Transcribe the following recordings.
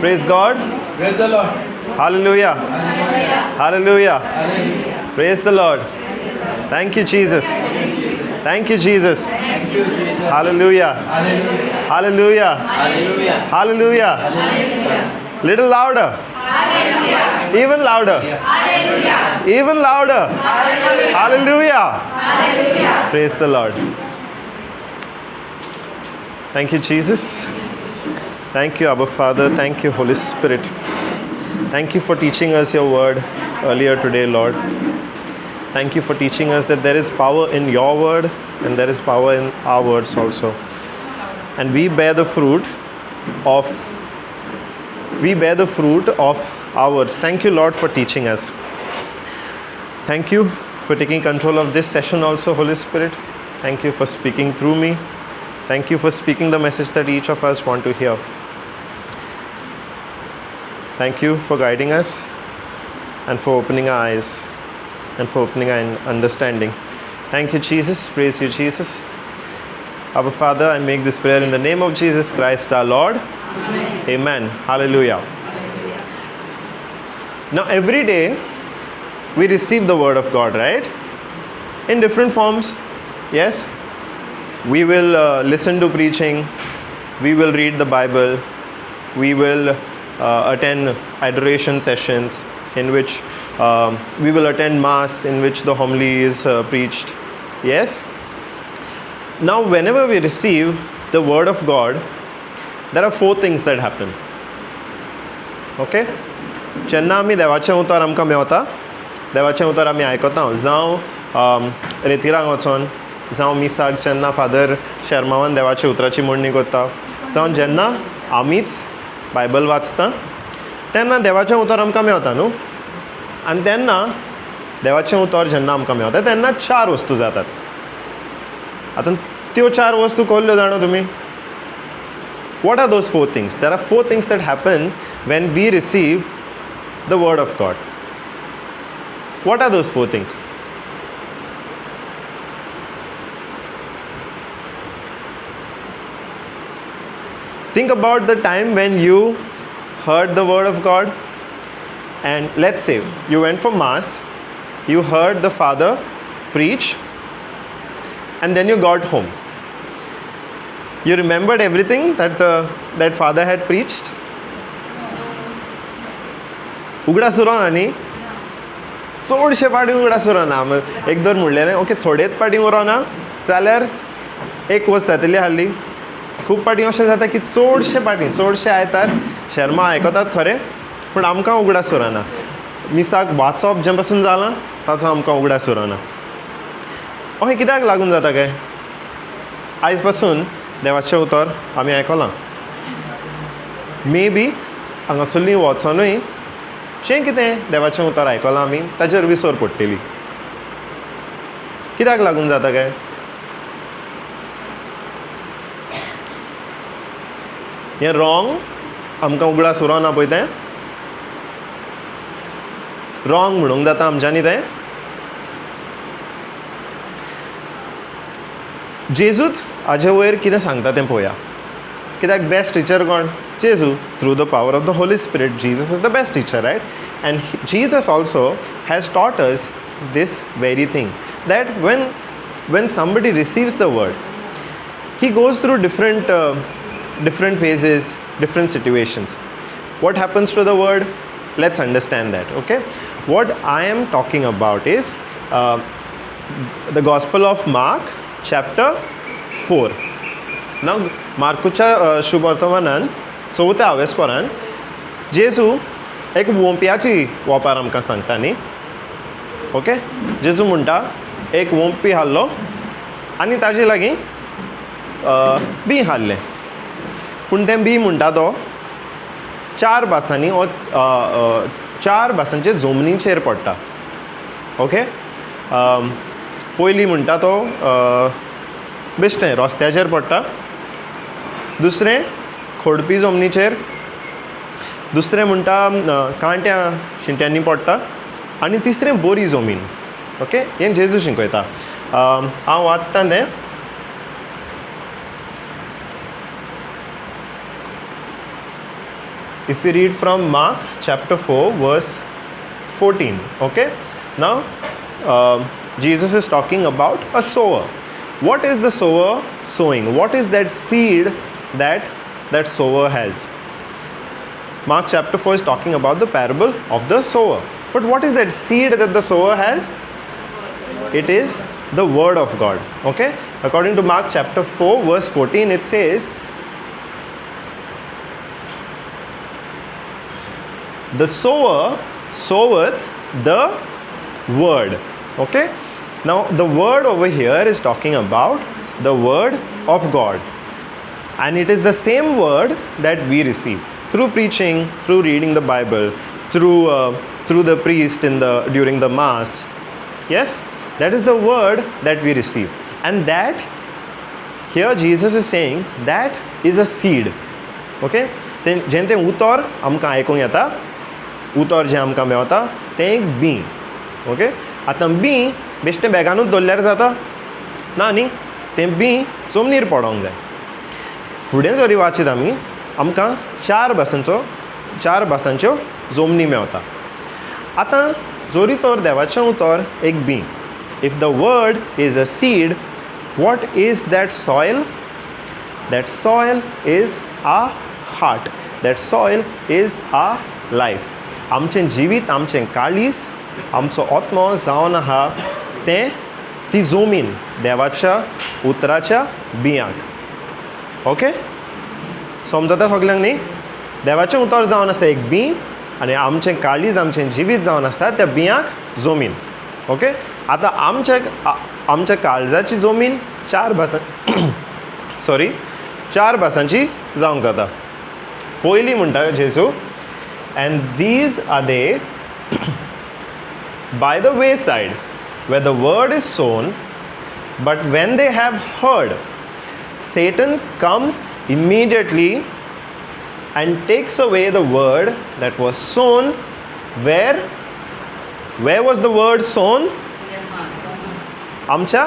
Praise God. Praise the Lord. Hallelujah. Hallelujah. Praise the Lord. Thank you, Jesus. Thank you, Jesus. Thank you, Jesus. Hallelujah. Hallelujah. Hallelujah. Hallelujah. Hallelujah. Hallelujah. Little louder. Even louder. Even louder. Hallelujah. Praise the Lord. Thank you, Jesus. Thank you, Abba Father. Thank you, Holy Spirit. Thank you for teaching us your word earlier today, Lord. Thank you for teaching us that there is power in your word and there is power in our words also. And we bear the fruit of our words. Thank you, Lord, for teaching us. Thank you for taking control of this session also, Holy Spirit. Thank you for speaking through me. Thank you for speaking the message that each of us want to hear. Thank you for guiding us and for opening our eyes and for opening our understanding. Thank you, Jesus. Praise you, Jesus. Our Father, I make this prayer in the name of Jesus Christ our Lord. Amen. Amen. Hallelujah. Hallelujah. Now, every day we receive the word of God, right? In different forms. Yes? We will listen to preaching. We will read the Bible. We will attend adoration sessions in which we will attend mass in which the homily is preached. Yes? Now, whenever we receive the word of God, there are four things that happen. Okay? जेन्ना आमी देवाचें उतर आमकां मेवता, देवाचें उतर आमी आयकता, जावं रेतिरांक वचोन, जावं मिसाक जेन्ना फादर शेर्मावान देवाच्या उतराची मांडणी करता, जावं जेन्ना आमीच बायबल वाचता, तेन्ना देवाचें उतर आमकां मेवता न्हू. आनी तेन्ना देवाचें उतर जेन्ना आमकां मेवता तेन्ना चार वस्तू जातात. आतां त्यो चार वस्तू कसल्यो जाणा तुमी? What are those four things? There are four things that happen when we receive the word of God. What are those four things? Think about the time when you heard the word of God, and let's say you went for mass, you heard the father preach, and then you got home. You remembered everything that that father had preached? उगडास उरोना न्ही? चडशे पाटी उगडास उरोना. एक दोन म्हणलेलें okay, थोडेच पाटी उरोना जाल्यार एक वस्त जातली आहली. खूब पाटी अशें जाता की चडशे पाटी चडशे आयतार शेर्मा आयकतात खरें, पूण आमकां उगडास उरना. मिसाक वाचप जें पासून जालां ताचो आमकां उगडास उरना. अशें कित्याक लागून जाता काय? आयज पासून देवाचें उतर आमी आयकलां, मे बी हांगासरलीं वचोनूय जें कितें देवाचें उतर आयकलां आमी ताचेर विसर पडटली. कित्याक लागून जाता काय? हें रॉंग आमकां उगडास उरोना पळय, तें रॉंग म्हणूंक जाता आमच्यांनी तें. जेजूच हाजे वयर कितें सांगता तें पळोवया. कित्याक बेस्ट टिचर कोण? जेजू. Through the power of the Holy Spirit, Jesus is the best teacher, right? And Jesus also has taught us this very thing, that when somebody receives the word, he goes through different phases, different situations. What happens to the word? Let's understand that, okay? What I am talking about is the Gospel of Mark, chapter 4. Now, मार्कुच्या शुभवर्तमानान चवथ्या आवेसपरान जेजू एक वोंपयाची वोपार आमकां सांगता न्ही. Okay, जेजू म्हणटा एक वोंपी हाडलो आनी ताजे लागीं बी हाडलें. पूण तें बी म्हणटा तो चार भासांनी, चार भासांचे जमनीचेर पडटा. ओके, पयली म्हणटा तो बेश्टें रस्त्याचेर पडटा, दुसरें खोडपी जमनीचेर, दुसरें म्हणटा कांट्या शिंट्यांनी पडटा, आनी तिसरें बोरी जमीन. ओके, हें जेजू शिकयता. हांव वाचतां तें. If you read from Mark chapter 4 verse 14, okay. Now Jesus is talking about a sower. What is the sower sowing? What is that seed that that sower has? Mark chapter 4 is talking about the parable of the sower. But what is that seed that the sower has? It is the word of God. Okay? According to Mark chapter 4 verse 14, it says, the sower soweth the word. Okay? Now the word over here is talking about the word of God. And it is the same word that we receive through preaching, through reading the Bible, through the priest during the mass. Yes, that is the word that we receive. And that here Jesus is saying that is a seed. Okay? जेन्ना तें उतर आमकां आयकूंक येता, उतर जें आमकां मेवता तें एक बीं. ओके, आतां बीं बेश्टें बॅगानूच दवरल्यार जाता ना न्ही, तें बीं जमनीर पडोंक जाय. फुडें जरी वाचीत आमी आमकां चार भासांच्यो जमनी मेवता. आतां जरी तर देवाचें उतर एक बीं, if the word is a seed, what is that soil? That soil is our heart, that soil is our life. आमचें जिवीत, आमचें काळीज, आमचो आत्मो जावन आहा तें ती जमीन देवाच्या उतराच्या बियांक. ओके, समजता सगल्यांक न्ही? देवाचें उतर जावन आसा एक बीं आनी आमचें काळीज, आमचें जिवीत जावन आसता त्या बियांक जमीन. ओके, आतां आमच्या काळजाची जमीन चार भासां सॉरी चार भासांची जावंक जाता. पयली म्हणटा जेजू, and these are they by the wayside where the word is sown, but when they have heard, Satan comes immediately and takes away the word that was sown. Where? Where was the word sown? Amcha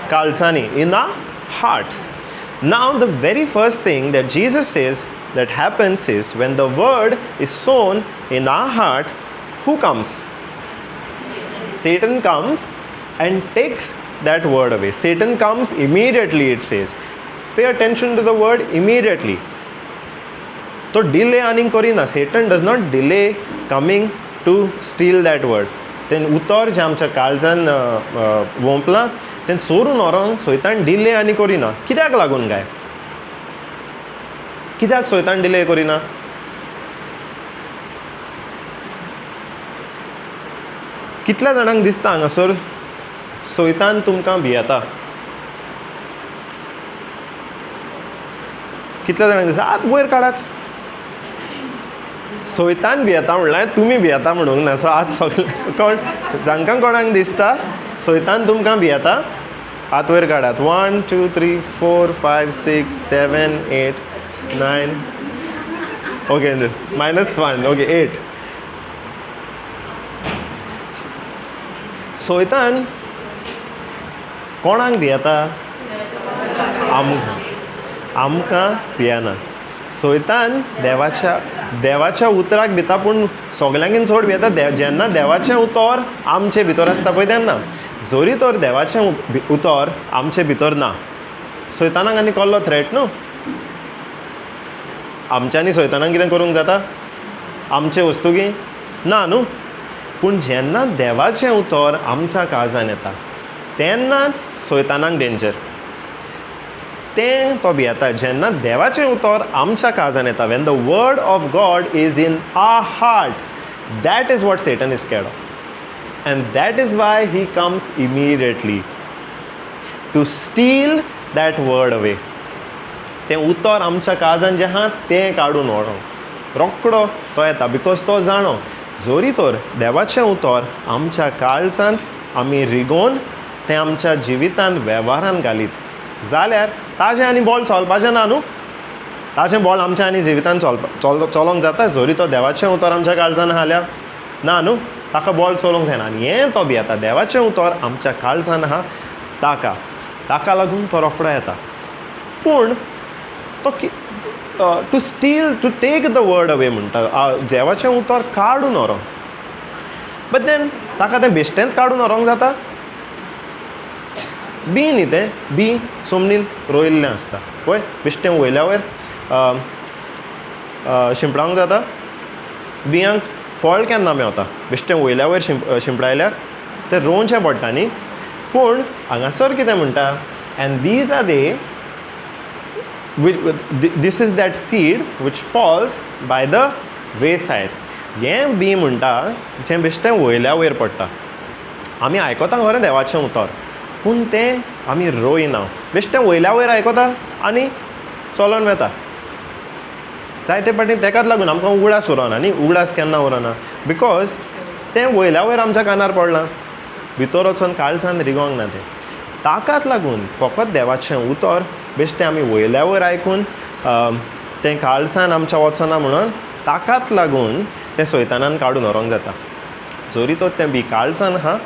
kalsani, in our hearts. Now the very first thing that Jesus says that happens is when the word is sown in our heart, who comes? Satan comes and takes that word away. Satan comes immediately, it says. Pay attention to the word immediately. तो delay आनीक करिना. Satan does not delay coming to steal that word. तें उतर जें आमच्या काळजान वोंपलां तें चोरून व्हरोंक सैतान डिले आनी करिना. कित्याक लागून काय? कित्याक सैतान डिले करिना? कितल्या जाणांक दिसता हांगासर सैतान तुमकां भियेता? कितल्या जाणांक दिसता? हात वयर काडात. सैतान भियेता म्हणल्यार तुमी भियेता म्हणूंक ना. सो हात सगळे कोण जांकां कोणाक दिसता सैतान तुमकां भियेता, हात वयर काडात. 1 2 3 4 5 6 7 8 9, okay -1, okay 8. सैतान कोणाक भियेता? आमकां भियेना. सैतान देवाच्या उतराक भिता, पूण सगल्यांकीन चड भियेता जेन्ना देवाचें उतर आमचे भितर आसता पळय तेन्ना. जरी तर देवाचें उतर आमचे भितर ना, सैतानाक आनी कसलो थ्रेट न्हू? आमच्यांनी सैतानाक कितें करूंक जाता? आमचे वस्तुगी ना न्हू. पूण जेन्ना देवाचें उतर आमच्या काळजान येता तेन्नाच सैतानाक डेंजर, तें तो भियेता. जेन्ना देवाचें उतर आमच्या काळजान येता, when the word of God is in our hearts, that is what Satan is scared of, and that is why he comes immediately to steal that word away. तें उतर आमच्या काळजान जें आहा तें काडून व्हरोंक रोकडो तो येता, because तो जाणो जरी तर देवाचें उतर आमच्या काळजांत आमी रिगोवन तें आमच्या जिवितांत वेव्हारान घालीत जाल्यार ताजें आनी बॉल चलपाचें ना न्हू. ताजें बॉल आमच्या आनी जिवितान चलोंक जाता जरी तो देवाचें उतर आमच्या काळजान आसल्यार ना न्हू, ताका बॉल चलोवंक जायना. आनी हें तो भियेता, देवाचें उतर आमच्या काळजान आहा ताका, ताका लागून तो रोकडो येता. पूण तो to steal, to take the word away म्हणटा, देवाचें उतर काडून व्हरोंक. बट then ताका तें बेश्टेंच काडून व्हरोंक जाता? बी न्ही, तें बी सोमणीन रोयल्लें आसता पळय, बेश्टें वयल्या वयर शिंपडावंक जाता? बियांक फळ केन्ना मेवता? बेश्टें वयल्या वयर शिंपडायल्यार? तें रोवचें पडटा न्ही. पूण हांगासर कितें म्हणटा? And these are they, this is that seed which falls by the way side. हें बी म्हणटा जें बेश्टें वयल्या वयर पडटा. आमी आयकता खरें देवाचें उतर, पूण तें आमी रोयना. बेश्टें वयल्या वयर आयकता आनी चलोन वता. जायते फावटी तेकाच लागून आमकां उगडास उरना न्ही. उगडास केन्ना उरना? Because तें वयल्या वयर आमच्या कानार पडलां, भितर वचोन काळजान रिगोंक ना तें. ताकाच लागून फकत देवाचें उतर बेश्टें आमी वयल्या वयर आयकून तें काळजान आमच्या वचना म्हणून ताकाच लागून तें सैतानान काडून व्हरोंक जाता. जरी तर तें बी काळजान आहा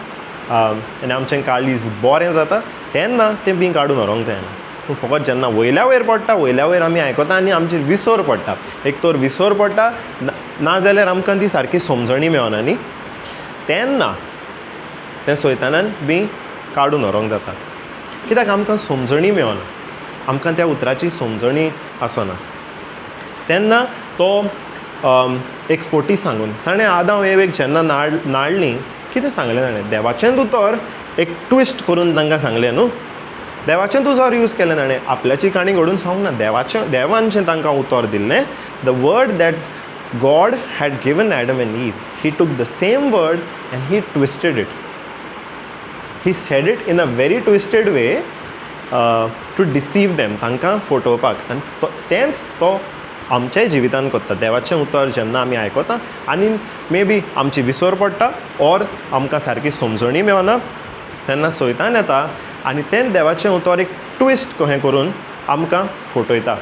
आनी आमचें काळीज बरें जाता, तेन्ना तें बी काडून व्हरोंक जायना. पूण फकत जेन्ना वयल्या वयर पडटा, वयल्या वयर आमी आयकता आनी आमचेर विसर पडटा, एक तर विसर पडटा, ना जाल्यार आमकां ती सारकी समजणी मेळना न्ही, तेन्ना तें सैतानान बी काडून व्हरोंक जाता. कित्याक आमकां समजणी मेळना, आमकां त्या उतराची समजणी आसना. तेन्ना तो एक फोटी सांगून ताणें आदांव एवेक जेन्ना नाडली, कितें सांगलें ताणें? देवाचेंच उतर एक ट्विस्ट करून तांकां सांगलें न्हू. देवाचेंच उतर यूज केलें ताणें, आपल्याची काणी घडून सांगूंक ना. देवाचें, देवान जें तांकां उतर दिल्लें, the word that God had given Adam and Eve, he took the same word and he twisted it. He said it in a very twisted way to deceive them, तांकां फटोवपाक. आनी तो तेंच तो आमच्याय जिवितान करता. देवाचें उतर जेन्ना आमी आयकता आनी मे बी आमची विसर पडटा ऑर आमकां सारकी समजणी मेळना, तेन्ना सैतान येता आनी तें देवाचें उतर एक ट्विस्ट कहें करून आमकां फटयता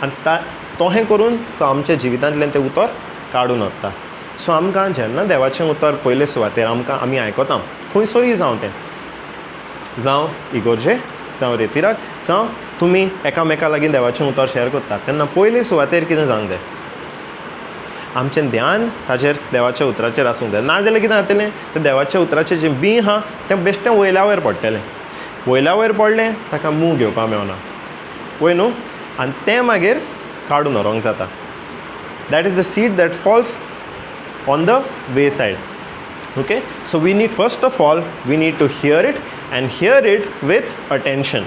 आनी तोहें करून तो आमच्या जिवितांतल्यान तें उतर काडून व्हरता. सो आमकां जेन्ना देवाचें उतर पयले सुवातेर आमकां आमी आयकता, खंयसरूय जावं, तें जावं इगोर्जे, जावं रेतिराक, जावं तुमी एकामेका लागीं देवाचें उतर शेअर करता, तेन्ना पयले सुवातेर कितें जावंक जाय? आमचें ध्यान ताजेर, देवाच्या उतराचेर आसूंक जाय. नाजाल्यार कितें जातलें? तें देवाच्या उतराचें जें बीं आहा तें बेश्टें वयल्या वयर पडटलें. वयल्या वयर पडलें, ताका मूळ घेवपाक मेळना, वय न्हू? आनी तें मागीर काडून व्हरोंक जाता. That is the seed that falls on the way side. Okay, so we need, first of all, we need to hear it and hear it with attention.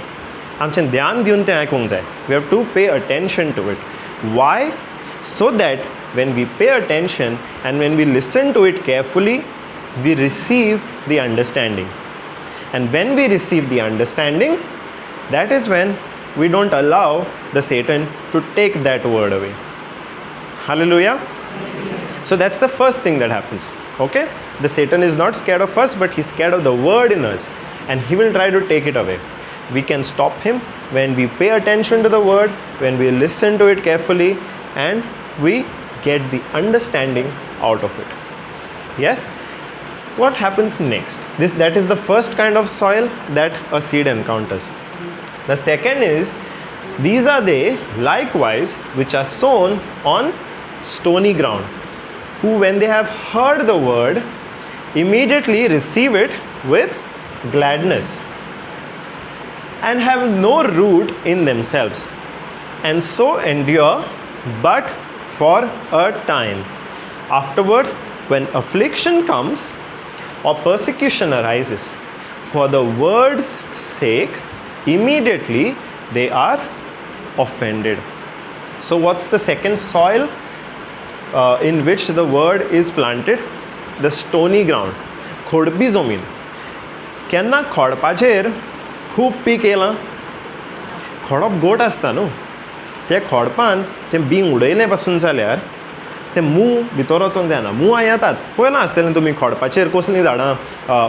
आमचें ध्यान दिवन तें आयकूंक जाय. We have to pay attention to it. Why? So that when we pay attention and when we listen to it carefully, we receive the understanding. And when we receive the understanding, that is when we don't allow the Satan to take that word away. Hallelujah. So that's the first thing that happens. Okay? The Satan is not scared of us, but he's scared of the word in us and he will try to take it away. We can stop him when we pay attention to the word, when we listen to it carefully, and we get the understanding out of it. Yes? What happens next? This That is the first kind of soil that a seed encounters. The second is, these are they likewise which are sown on stony ground, who when they have heard the word immediately receive it with gladness and have no root in themselves, and so endure but for a time. Afterward, when affliction comes or persecution arises for the word's sake, immediately they are offended. So, what's the second soil in which the word is planted? The stony ground. खोडपी जमीन. केन्ना खोडपाचेर खूब पीक येयलां? खोडप गोट आसता न्हू. ते खोडपान तें बीं उडयलें पासून जाल्यार तें मूं भितर वचोंक जायना. मुवां येतात, पळयलां आसतलें तुमी खोडपाचेर कसलीं झाडां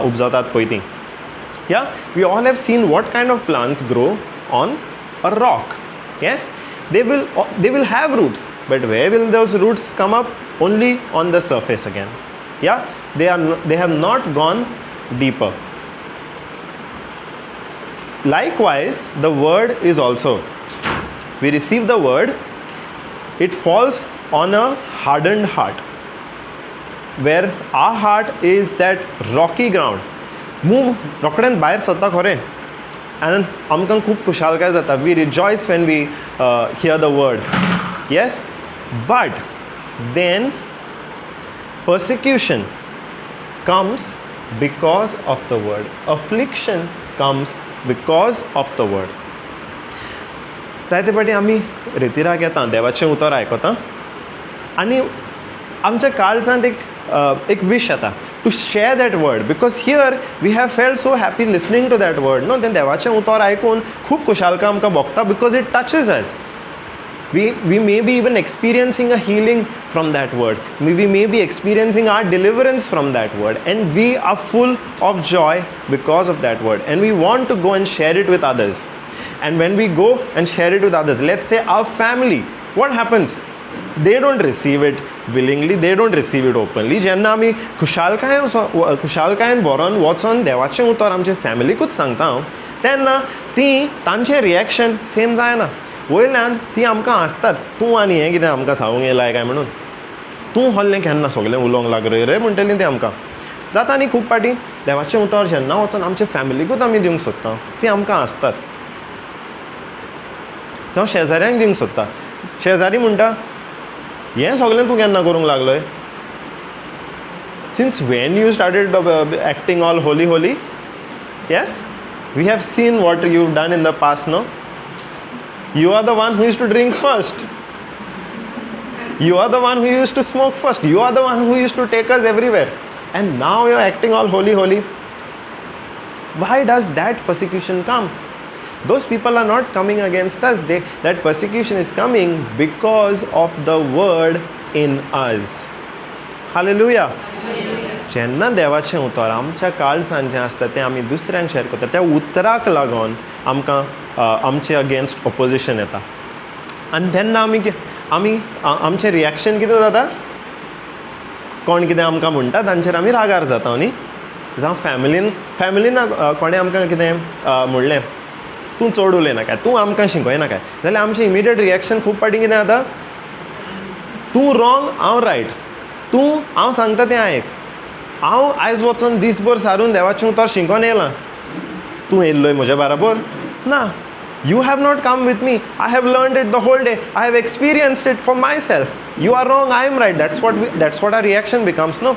उपजतात पळय तीं. Yeah, we all have seen what kind of plants grow on a rock. Yes, they will have roots, but where will those roots come up? Only on the surface again. Yeah, they have not gone deeper. Likewise, the word is also We receive the word, it falls on a hardened heart, where our heart is that rocky ground. मूग रोखडेंच भायर सरता खरें आनी आमकां खूब खुशालकाय जाता. We rejoice when we hear the word, yes, but then persecution comes because of the word. Affliction comes because of the word. जायते फावटी आमी रेतिराक येता, देवाचें उतर आयकता आनी आमच्या काळजांत एक वीश येता to share that word, because here we have felt so happy listening to that word, न्हू? तें देवाचें उतर आयकून खूब खुशालकाय आमकां भोगता because it touches us. We may be even experiencing a healing from that word. We may be experiencing our deliverance from that word, and we are full of joy because of that word, and we want to go and share it with others. And when we go and share it with others, let's say our family, what happens? They don't receive it willingly, they don't receive it openly. जेन्ना आमी खुशालकायेन भरोन वचोन देवाचें उतर आमचे फॅमिलीकूच सांगता हांव, तेन्ना ती तांचें रिएक्शन सेम जायना. वयल्यान ती आमकां हांसतात, तूं आनी हें कितें आमकां सांगूंक येयलाय काय म्हणून, तूं व्हडलें केन्ना सगळें उलोवंक लागले रे म्हणटलीं ती आमकां. जाता न्ही खूब फावटी देवाचें उतर जेन्ना वचोन आमचे फॅमिलीकूच आमी दिवंक सोदता, ती आमकां हांसतात. जावं शेजाऱ्यांक दिवंक सोदता, शेजारी म्हणटा, हें सगळें तूं केन्ना करूंक लागलोय? Since when you started acting all holy holy? Yes, we have seen what you done in the past, no? You are the one who used to drink first. You are the one who used to smoke first. You are the one who used to take us everywhere. And now you're acting all holy, holy. Why does that persecution come? Those people are not coming against us. That persecution is coming because of the word in us. Hallelujah. जेन्ना देवाचें उतर आमच्या काळजान जें आसता तें आमी दुसऱ्यांक share करता, त्या उतराक लागून आमकां आमचे अगेन्स्ट ऑपोजिशन येता आनी तेन्ना आमी आमचें रिएक्शन कितें जाता? कोण कितें आमकां म्हणटा तांचेर आमी रागार जाता न्ही. जावं फॅमिलीन कोणें आमकां कितें म्हणलें, तूं चड उलयनाका, तूं आमकां शिकयनाका, जाल्यार आमचें इमिडिएट रिएक्शन खूब फावटी कितें जाता? तूं रॉंग, हांव रायट, तूं हांव सांगता तें आयक, हांव आयज वचोन दीसभर सारून देवाचें उतर शिकोन येयलां, तूं येयल्लोय म्हज्या बराबर ना. You have not come with me. I have learned it the whole day. I have experienced it for myself. You are wrong, I am right. That's what our reaction becomes, no?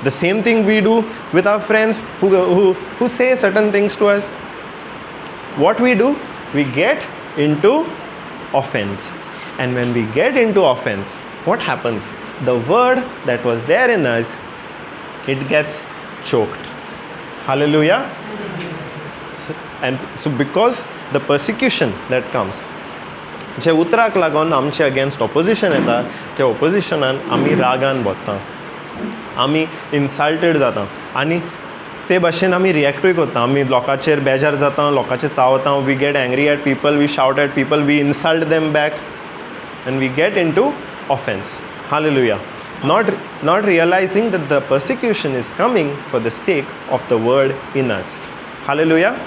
The same thing we do with our friends who say certain things to us. What we do? We get into offense. And when we get into offense, what happens? The word that was there in us, it gets choked. Hallelujah. So because the persecution that comes, जे उतराक लागून आमचे against opposition येता, त्या ऑपोजिशनान आमी रागान भरता, आमी insulted जाता आनी ते भाशेन आमी रिएक्टूय करता. आमी लोकांचेर बेजार जाता, लोकांचेर चावता. We get angry at people, we shout at people, we insult them back and we get into offense. Hallelujah. Not realizing that the persecution is coming for the sake of the word in us. Hallelujah.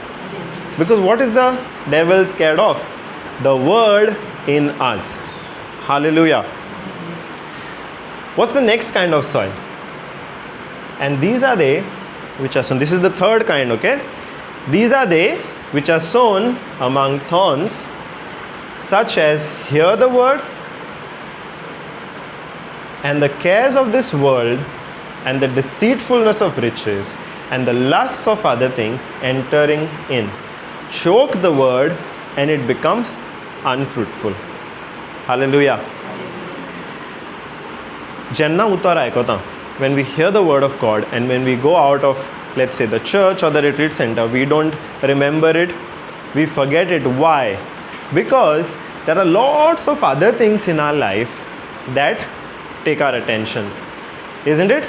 Because what is the devil scared of? The word in us. Hallelujah. What's the next kind of soil? And these are they which are sown. This is the third kind, okay? These are they which are sown among thorns, such as hear the word, and the cares of this world, and the deceitfulness of riches, and the lusts of other things entering in, choke the word, and it becomes unfruitful. Hallelujah. जेन्ना उतर आयकता, when we hear the word of God and when we go out of, let's say, the church or the retreat center, we don't remember it, we forget it. Why? Because there are lots of other things in our life that take our attention, isn't it?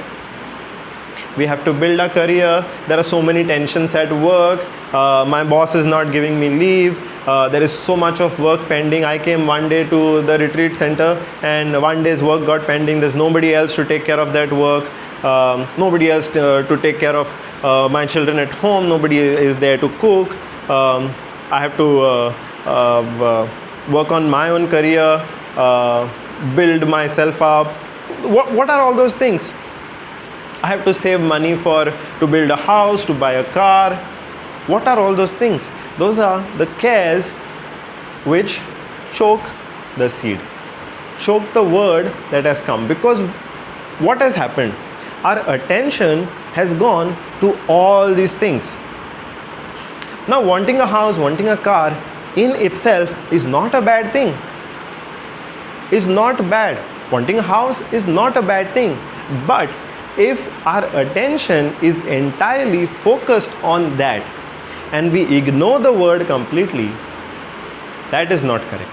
We have to build a career. There are so many tensions at work. My boss is not giving me leave. There is so much of work pending. I came one day to the retreat center and one day's work got pending. There's nobody else to take care of that work. Nobody else to take care of my children at home. Nobody is there to cook. I have to work on my own career, build myself up. What are all those things? I have to save money for to build a house, to buy a car. What are all those things? Those are the cares which choke the seed, choke the word that has come. Because what has happened? Our attention has gone to all these things. Now, wanting a house, wanting a car in itself is not a bad thing. Is not bad. Wanting a house is not a bad thing. But if our attention is entirely focused on that and we ignore the word completely, that is not correct.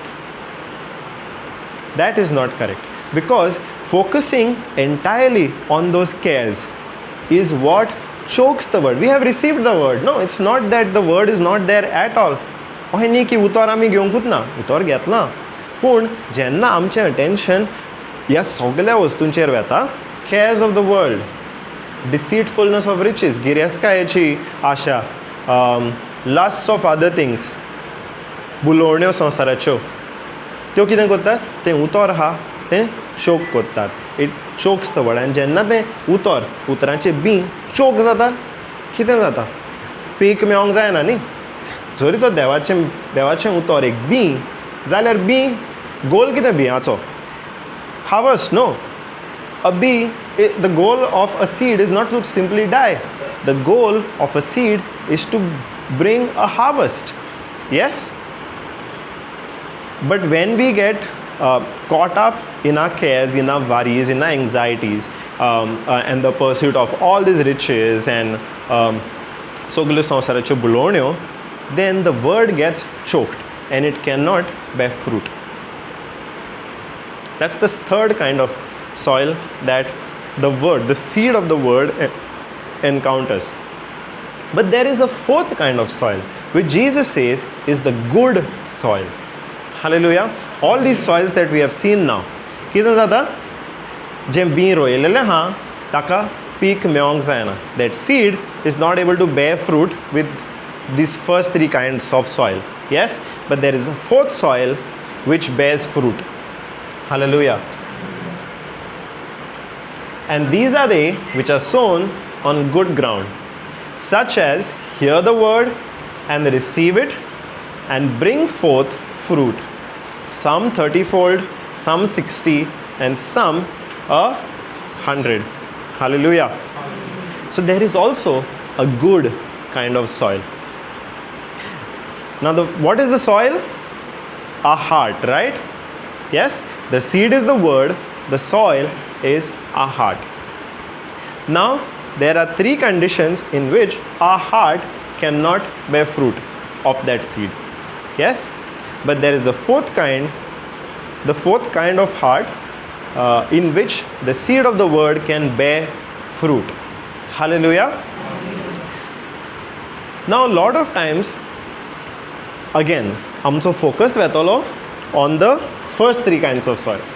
That is not correct. Because focusing entirely on those cares is what chokes the word. We have received the word. No, it's not that the word is not there at all. अशें न्ही की उतर आमी घेवंकूच ना, उतर घेतलां, पूण जेन्ना आमचें अटेंशन ह्या सगल्या वस्तूंचेर वेता, cares of the world, deceitfulness of riches, गिरेस्तकायेची Asha, lust of other things, भुलोवण्यो संवसाराच्यो, त्यो कितें करतात? तें उतर आहा तें चोक करतात. It chokes the word. आनी जेन्ना तें उतर, उतरांचें बीं चोक जाता, कितें जाता? पीक मेळोंक जायना न्ही. जरी तो देवाचें उतर एक बीं जाल्यार बीं गोल कितें बिंयाचो? Harvest, no? A bee, the goal of a seed is not to simply die. The goal of a seed is to bring a harvest. Yes? But when we get caught up in our cares, in our worries, in our anxieties, and the pursuit of all these riches and सगल्यो संवसाराच्यो भुलोवण्यो, then the word gets choked and it cannot bear fruit. That's the third kind of soil that the word, the seed of the word encounters. But there is a fourth kind of soil, which Jesus says is the good soil. Hallelujah. All these soils that we have seen now, कितें जाता? जें बीं रोयलेलें आहा ताका पीक मेळोंक जायना. That seed is not able to bear fruit with these first three kinds of soil. Yes, but there is a fourth soil which bears fruit. Hallelujah. And these are they which are sown on good ground, such as hear the word and receive it and bring forth fruit, some 30-fold, some 60, and some 100. Hallelujah. So there is also a good kind of soil. Now, what is the soil? A heart, right? Yes, the seed is the word, the soil is our heart. Now, there are three conditions in which our heart cannot bear fruit of that seed. Yes, but there is the fourth kind of heart in which the seed of the word can bear fruit. Hallelujah. Now, a lot of times, again, आमचो focus वेतलो on the first three kinds of soils.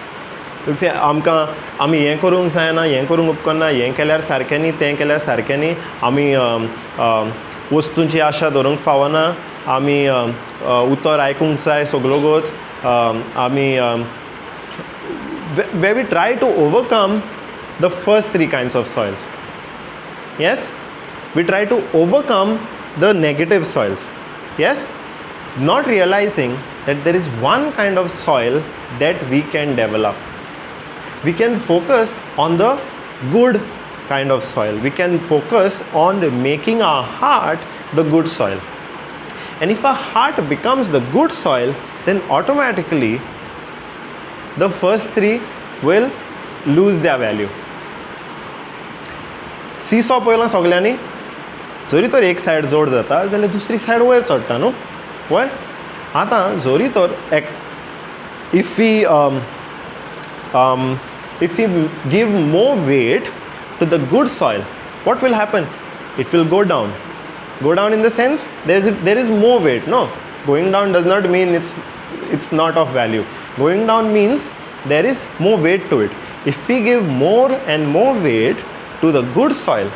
See, आमकां आमी हें करूंक जायना, हें करूंक उपकारना, हें केल्यार सारकें न्ही, तें केल्यार सारकें न्ही, आमी वस्तूंची आशा धरूंक फावना, आमी उतर आयकूंक जाय सगलो गोत, आमी where we try to overcome the first three kinds of soils. Yes, we try to overcome the negative soils. Yes, not realizing that there is one kind of soil that we can develop. We can focus on the good kind of soil. We can focus on making our heart the good soil. And if our heart becomes the good soil, then automatically the first three will lose their value. Seesaw पळयलां सगल्यांनी? जरी तर एक side जोड जाता जाल्यार दुसरी side वयर चडटा न्हू? वय, आतां जरी तर एक if we give more weight to the good soil, what will happen? It will go down. Go down in the sense there is more weight. No, going down does not mean it's not of value. Going down means there is more weight to it. If we give more and more weight to the good soil,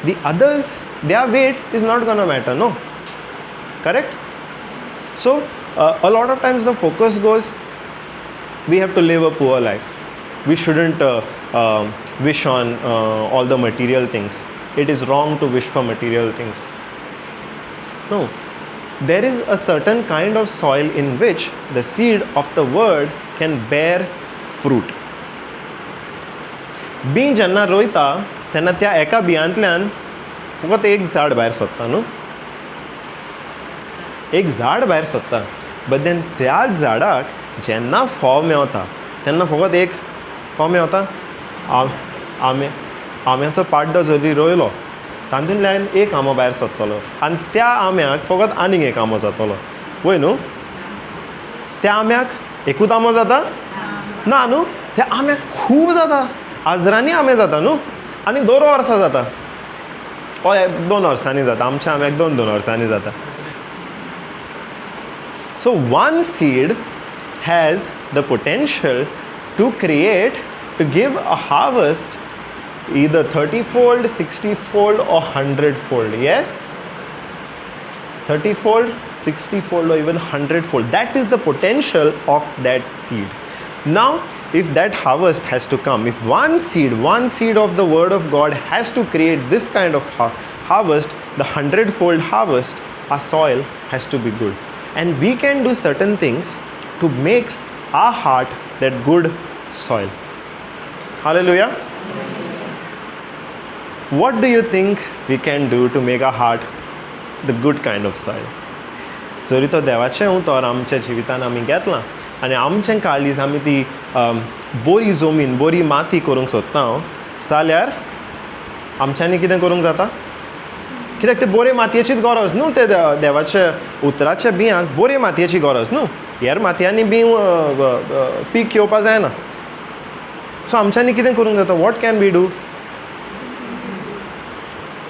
the others, their weight is not gonna matter. No, correct? So A lot of times the focus goes, we have to live a poor life, we shouldn't wish on all the material things, it is wrong to wish for material things. No, there is a certain kind of soil in which the seed of the word can bear fruit. बीं जेन्ना रोयता तेन्ना त्या एका बियांतल्यान फकत एक झाड भायर सोदता न्हू, एक झाड भायर सोदता. बट then त्याच झाडाक जेन्ना फोव मेवता तेन्ना फकत एक फोव मेवता. आंबे आंब्याचो पाड्डो जरी रोयलो तातूंतल्यान एक आंबो भायर सरतलो आनी त्या आंब्याक फकत आनीक एक आंबो जातलो, वय न्हू? त्या आंब्याक एकूच आंबो जाता ना न्हू, त्या आंब्याक खूब जाता, हजरांनी आंबे जाता न्हू, आनी दर वर्सा जाता. हय, 2 वर्सांनी जाता, आमच्या आंब्याक 2-2 वर्सांनी जाता. So one seed has the potential to create, to give a harvest either 30-fold, 60-fold or 100-fold. Yes? 30-fold, 60-fold or even 100-fold. That is the potential of that seed. Now, if that harvest has to come, if one seed of the word of God has to create this kind of harvest, the 100-fold harvest, our soil has to be good. And we can do certain things to make our heart that good soil. Hallelujah. What do you think we can do to make our heart the good kind of soil? जरी तो देवाचें उतर आमच्या जिवितान आमी घेतलां आनी आमचें काळीज आमी ती बोरी जमीन, बोरी माती करूंक सोदता जाल्यार आमच्यांनी कितें करूंक जाता? कित्याक ते बोरे मातयेचीच गरज न्हू, ते देवाच्या उतराच्या बियांक बोरे मातयेची गरज न्हू, हेर मातयांनी बी पीक येवपा जायना. सो आमच्यांनी कितें करूंक जाता? What can we do?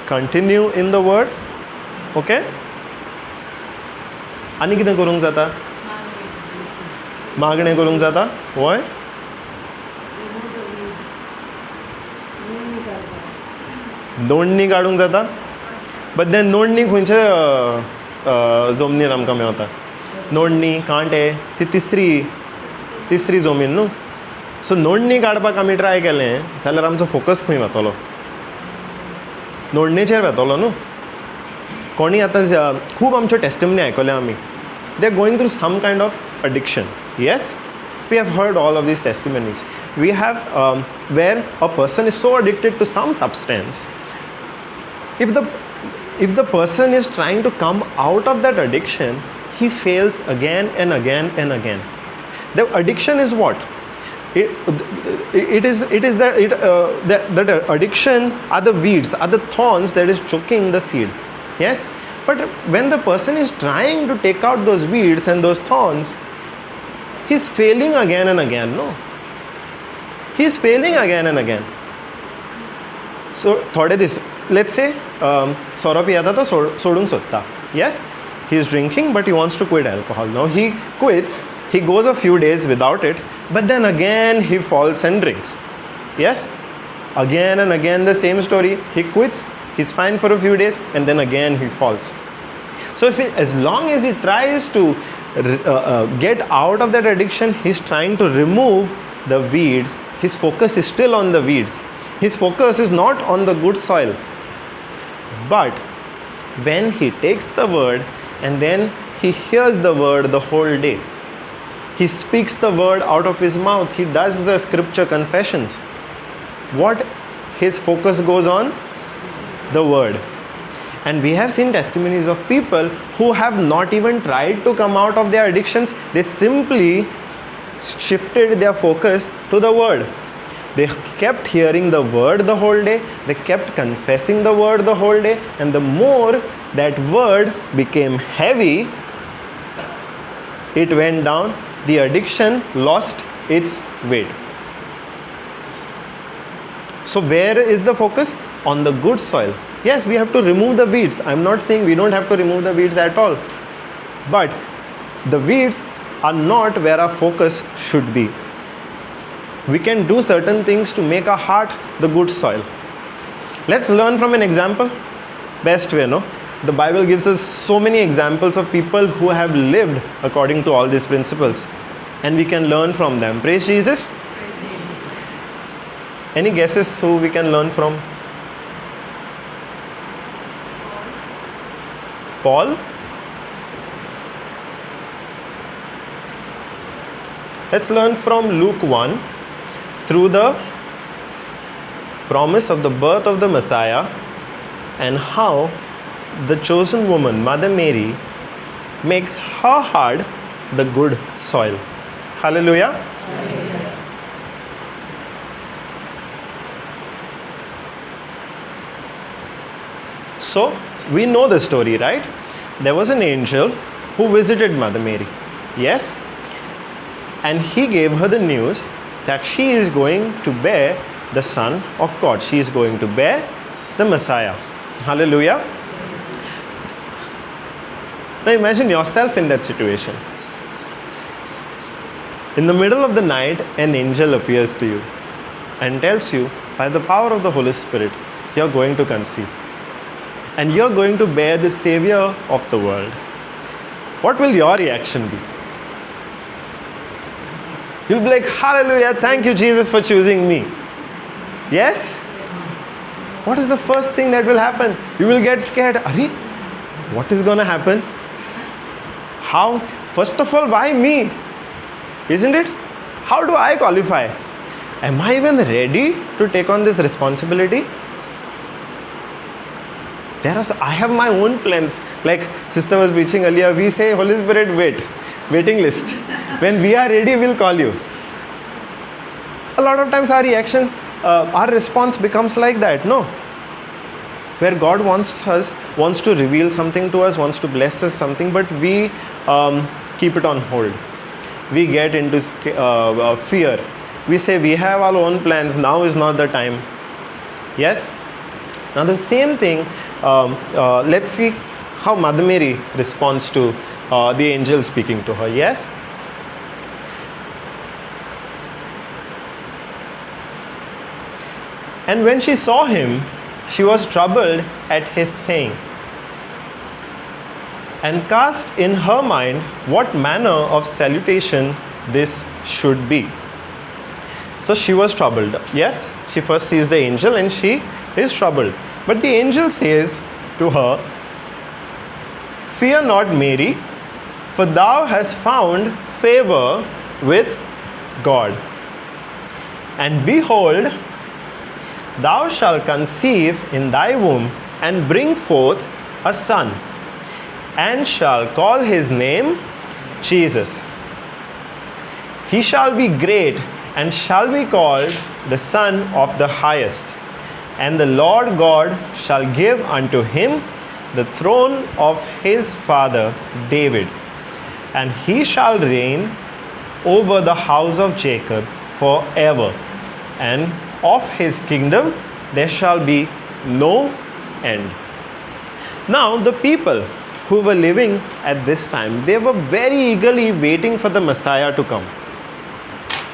Continue in the word. Okay, आनी कितें करूंक जाता? मागणें करूंक जाता. वय, नोंदणी काडूंक जाता. बट then नोंदणी खंयचे जमनीर आमकां मेवता? नोंदणी कांटे ती तिसरी जमीन न्हू. सो नोंदणी काडपाक आमी ट्राय केलें जाल्यार आमचो फोकस खंय वतलो? नोंदणेचेर वतलो न्हू. कोणी आतां खूब आमच्यो टेस्टिमनी आयकल्या आमी, they are going through some kind of addiction. Yes, we have heard all of these testimonies. We have where a person is so addicted to some substance, if the person is trying to come out of that addiction, he fails again and again and again. The addiction is what? It is that addiction are the weeds, are the thorns that is choking the seed. Yes, but when the person is trying to take out those weeds and those thorns, he is failing again and again. No, he is failing again and again. So थोडे दीस, let's say सोरो पियेता तो सोडूंक सोदता. Yes, he is drinking but he wants to quit alcohol. Now he quits, he goes a few days without it, but then again he falls and drinks. Yes, again and again the same story. He quits, he's fine for a few days, and then again he falls. So if he, as long as he tries to get out of that addiction, he's trying to remove the weeds. His focus is still on the weeds. His focus is not on the good soil. But when he takes the word and then he hears the word the whole day, he speaks the word out of his mouth, he does the scripture confessions, what his focus goes on? The word. And we have seen testimonies of people who have not even tried to come out of their addictions. They simply shifted their focus to the word. They kept hearing the word the whole day. They kept confessing the word the whole day. And the more that word became heavy, it went down. The addiction lost its weight. So where is the focus? On the good soil. Yes, we have to remove the weeds. I'm not saying we don't have to remove the weeds at all. But the weeds are not where our focus should be. We can do certain things to make our heart the good soil. Let's learn from an example. Best way, no? The Bible gives us so many examples of people who have lived according to all these principles, and we can learn from them. Praise Jesus. Any guesses who we can learn from? Paul? Let's learn from Luke 1 through the promise of the birth of the Messiah and how the chosen woman, Mother Mary, makes her heart the good soil. Hallelujah. Hallelujah. So, we know the story, right? There was an angel who visited Mother Mary. Yes? And he gave her the news that she is going to bear the Son of God. She is going to bear the Messiah. Hallelujah. Now imagine yourself in that situation. In the middle of the night, an angel appears to you and tells you, by the power of the Holy Spirit, you're going to conceive. And you're going to bear the Savior of the world. What will your reaction be? You'll be like, hallelujah, thank you, Jesus, for choosing me. Yes? What is the first thing that will happen? You will get scared. Arey, what is going to happen? How? First of all, why me? Isn't it? How do I qualify? Am I even ready to take on this responsibility? I have my own plans. Like sister was preaching earlier, we say, Holy Spirit, wait. Waiting list. When we are ready, we'll call you. A lot of times our reaction, our response becomes like that. No. Where God wants to reveal something to us, wants to bless us something, but we keep it on hold. We get into fear. We say we have our own plans, now is not the time. Yes? Now the same thing, let's see how Mother Mary responds to the angel speaking to her. Yes? And when she saw him, she was troubled at his saying, and cast in her mind what manner of salutation this should be. So she was troubled. Yes, she first sees the angel and she is troubled. But the angel says to her, Fear not, Mary, for thou hast found favor with God. And behold, thou shalt conceive in thy womb and bring forth a son, and shall call his name Jesus. He shall be great and shall be called the Son of the Highest. And the Lord God shall give unto him the throne of his father David, and he shall reign over the house of Jacob forever, and of his kingdom there shall be no end. Now the people who were living at this time, they were very eagerly waiting for the Messiah to come.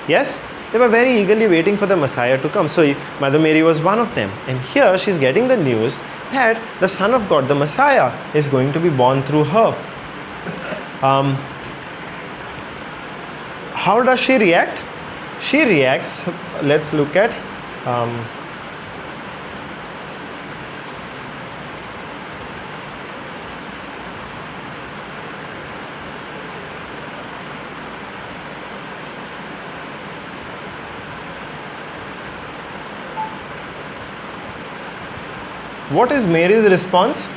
Yes, they were very eagerly waiting for the Messiah to come. So Mother Mary was one of them. And here she's getting the news that the Son of God, the Messiah, is going to be born through her. How does she react? She reacts, let's look at what is Mary's response?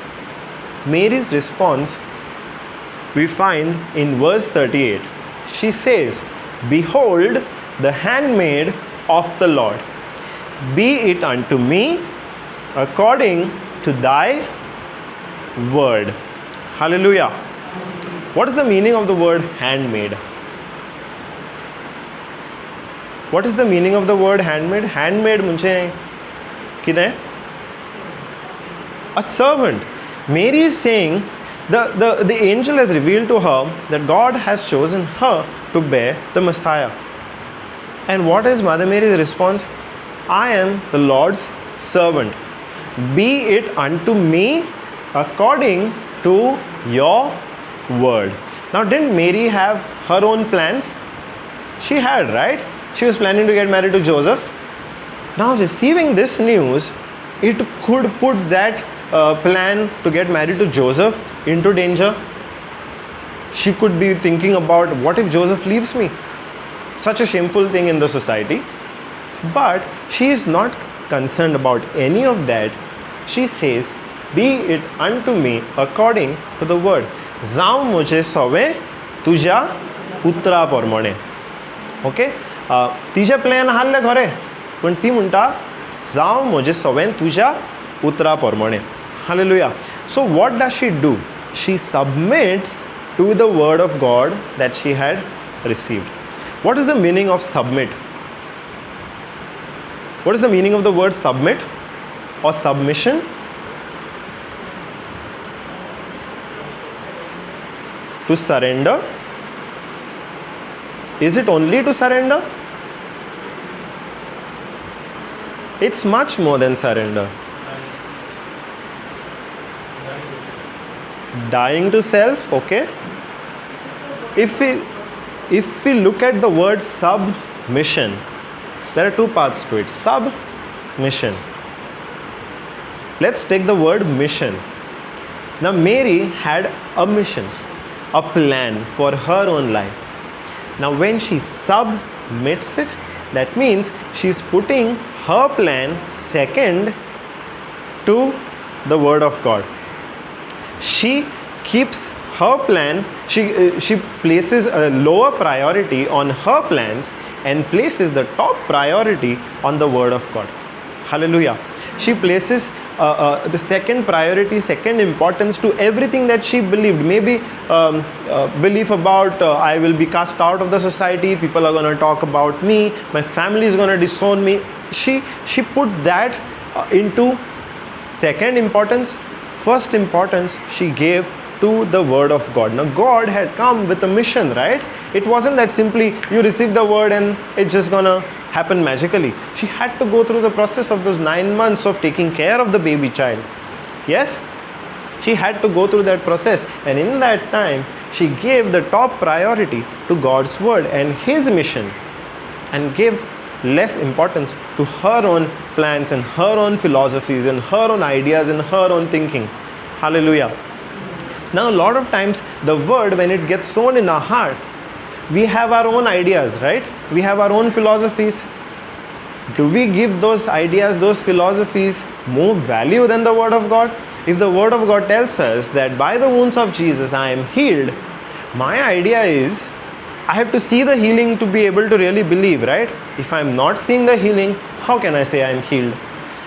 Mary's response we find in verse 38. She says, Behold, the handmaid of the Lord, be it unto me according to thy word. Hallelujah. What is the meaning of the word handmaid? What is the meaning of the word handmaid? Handmaid munche kide? A servant. Mary is saying, the angel has revealed to her that God has chosen her to bear the Messiah. And what is Mother Mary's response? I am the Lord's servant. Be it unto me according to your word. Now, didn't Mary have her own plans? She had, right? She was planning to get married to Joseph. Now, receiving this news, it could put that plan to get married to Joseph into danger. She could be thinking about, what if Joseph leaves me? Such a shameful thing in the society. But she is not concerned about any of that. She says, be it unto me according to the word. जावं म्हजें सवें तुज्या उतरा प्रमाणें. Okay, तिजें plan आहलें खरें, पूण ती म्हणटा जावं म्हजें सवें तुज्या उतरा प्रमाणें. Hallelujah. So what does she do? She submits to the word of God that she had received. What is the meaning of submit? What is the meaning of the word submit or submission? To surrender. Is it only to surrender? It's much more than surrender. Dying to self, okay. If we look at the word submission, there are two parts to it. Submission. Let's take the word mission. Now, Mary had a mission, a plan for her own life. Now, when she submits it, that means she's putting her plan second to the word of God. She keeps her plan, she places a lower priority on her plans and places the top priority on the word of God. Hallelujah. She places the second priority, second importance to everything that she believed. Maybe belief about I will be cast out of the society, people are going to talk about me, my family is going to disown me. She put that into second importance. First importance she gave to the word of God. Now, God had come with a mission, right? It wasn't that simply you receive the word and it's just gonna happen magically. She had to go through the process of those 9 months of taking care of the baby child. Yes? She had to go through that process, and in that time she gave the top priority to God's word and His mission, and gave less importance to her own plans and her own philosophies and her own ideas and her own thinking. Hallelujah. Now, a lot of times the word, when it gets sown in our heart, we have our own ideas, right? We have our own philosophies. Do we give those ideas, those philosophies more value than the word of God? If the word of God tells us that by the wounds of Jesus I am healed, my idea is I have to see the healing to be able to really believe, right? If I am not seeing the healing, how can I say I am healed?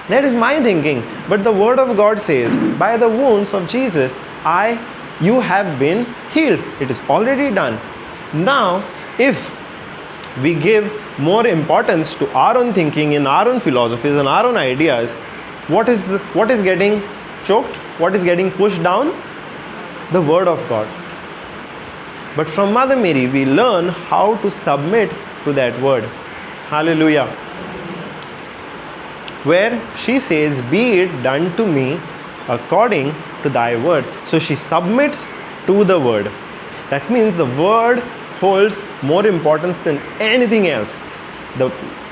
That is my thinking. But the word of God says, by the wounds of Jesus, you have been healed. It is already done. Now, if we give more importance to our own thinking and our own philosophies and our own ideas, what is getting choked? What is getting pushed down? The word of God. But from Mother Mary, we learn how to submit to that word. Hallelujah. Where she says, be it done to me according to thy word. So she submits to the word. That means the word holds more importance than anything else.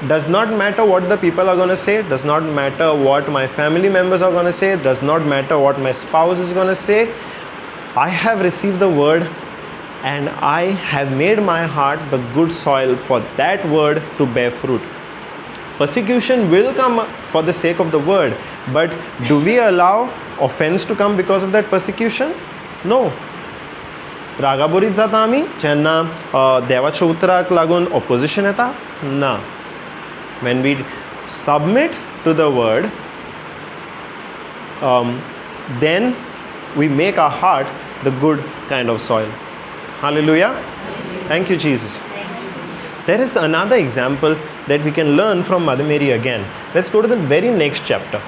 Does not matter what the people are going to say, does not matter what my family members are going to say, does not matter what my spouse is going to say. I have received the word and I have made my heart the good soil for that word to bear fruit. Persecution will come for the sake of the word, but do we allow offense to come because of that persecution? No. रागाबोरीत जाता आमी जेन्ना देवाच्या उतराक लागून opposition येता? ना. When we submit to the word, then we make our heart the good kind of soil. Hallelujah. Thank you, Jesus. There is another example that we can learn from Mother Mary again. Let's go to the very next chapter.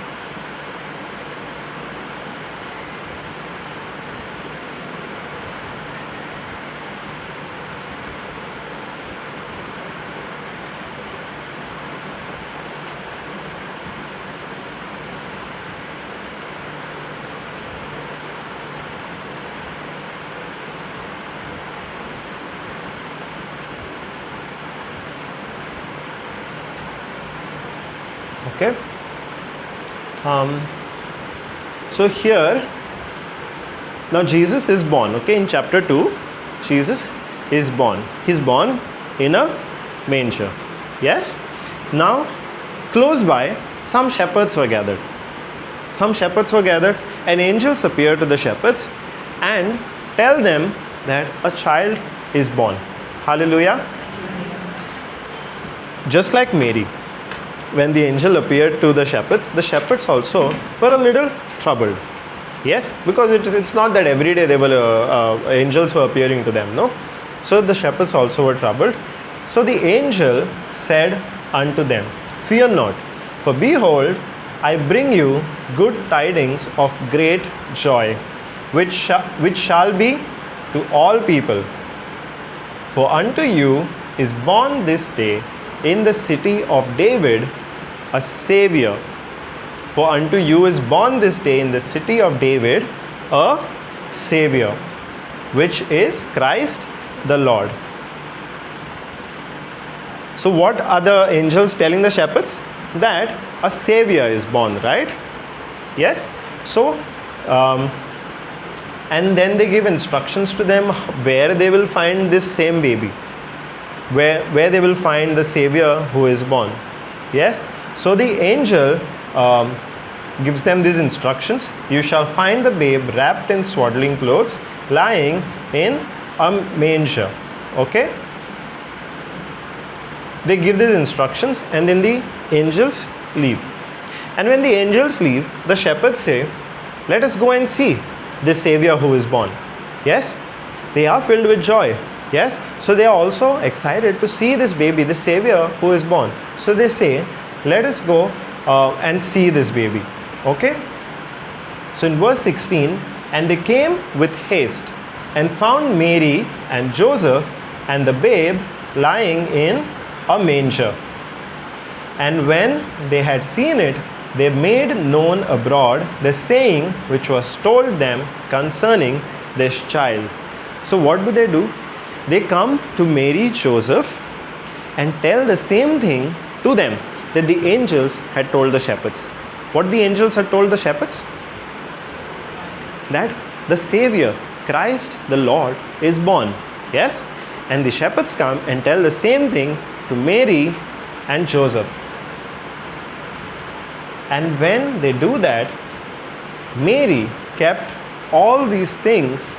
Okay. So here, now Jesus is born. Okay, in chapter 2, Jesus is born. He's born in a manger. Yes? Now, close by, some shepherds were gathered. Some shepherds were gathered, and angels appear to the shepherds and tell them that a child is born. Hallelujah. Just like Mary, when the angel appeared to the shepherds also were a little troubled. Yes, because it's not that every day they were angels were appearing to them, no? So the shepherds also were troubled. So the angel said unto them, "Fear not, for behold, I bring you good tidings of great joy, which shall be to all people. For unto you is born this day in the city of David a Savior. For unto you is born this day in the city of David a Savior, which is Christ the Lord." So what are the angels telling the shepherds? That a Savior is born, right? Yes? So, and then they give instructions to them where they will find this same baby, where they will find the Savior who is born. Yes? So the angel gives them these instructions. You shall find the babe wrapped in swaddling clothes, lying in a manger. Okay? They give these instructions, and then the angels leave. And when the angels leave, the shepherds say, "Let us go and see this Savior who is born." Yes? They are filled with joy. Yes? So they are also excited to see this baby, the Savior who is born. So they say, "Let us go and see this baby." Okay? So in verse 16, and they came with haste and found Mary and Joseph and the babe lying in a manger. And when they had seen it, they made known abroad the saying which was told them concerning this child. So what do? They come to Mary, Joseph, and tell the same thing to them that the angels had told the shepherds. What the angels had told the shepherds? That the Savior, Christ the Lord, is born. Yes? And the shepherds come and tell the same thing to Mary and Joseph. And when they do that, Mary kept all these things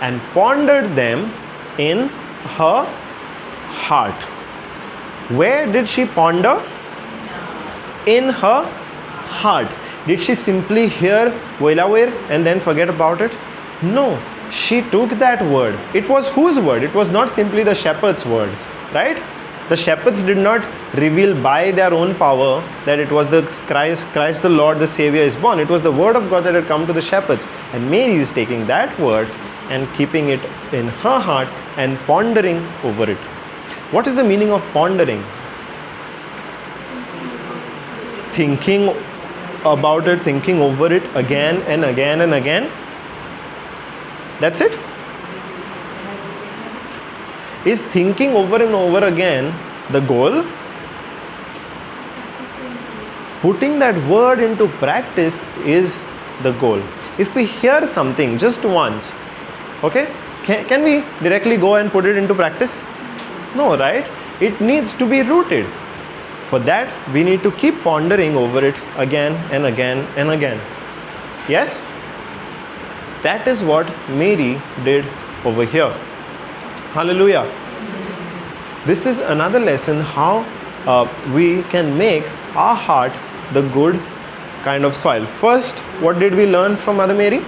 and pondered them in her heart. Where did she ponder? In her heart. Did she simply hear Voila Vair and then forget about it? No. She took that word. It was whose word? It was not simply the shepherds' words, right? The shepherds did not reveal by their own power that it was the Christ the Lord, the Savior is born. It was the word of God that had come to the shepherds. And Mary is taking that word and keeping it in her heart and pondering over it. What is the meaning of pondering? Thinking about it, thinking over it again and again and again. That's it. Is thinking over and over again the goal? Putting that word into practice is the goal. If we hear something just once, okay, can we directly go and put it into practice? No, right? It needs to be rooted. For that, we need to keep pondering over it again and again and again. Yes? That is what Mary did over here. Hallelujah. This is another lesson how we can make our heart the good kind of soil. First, what did we learn from Mother Mary?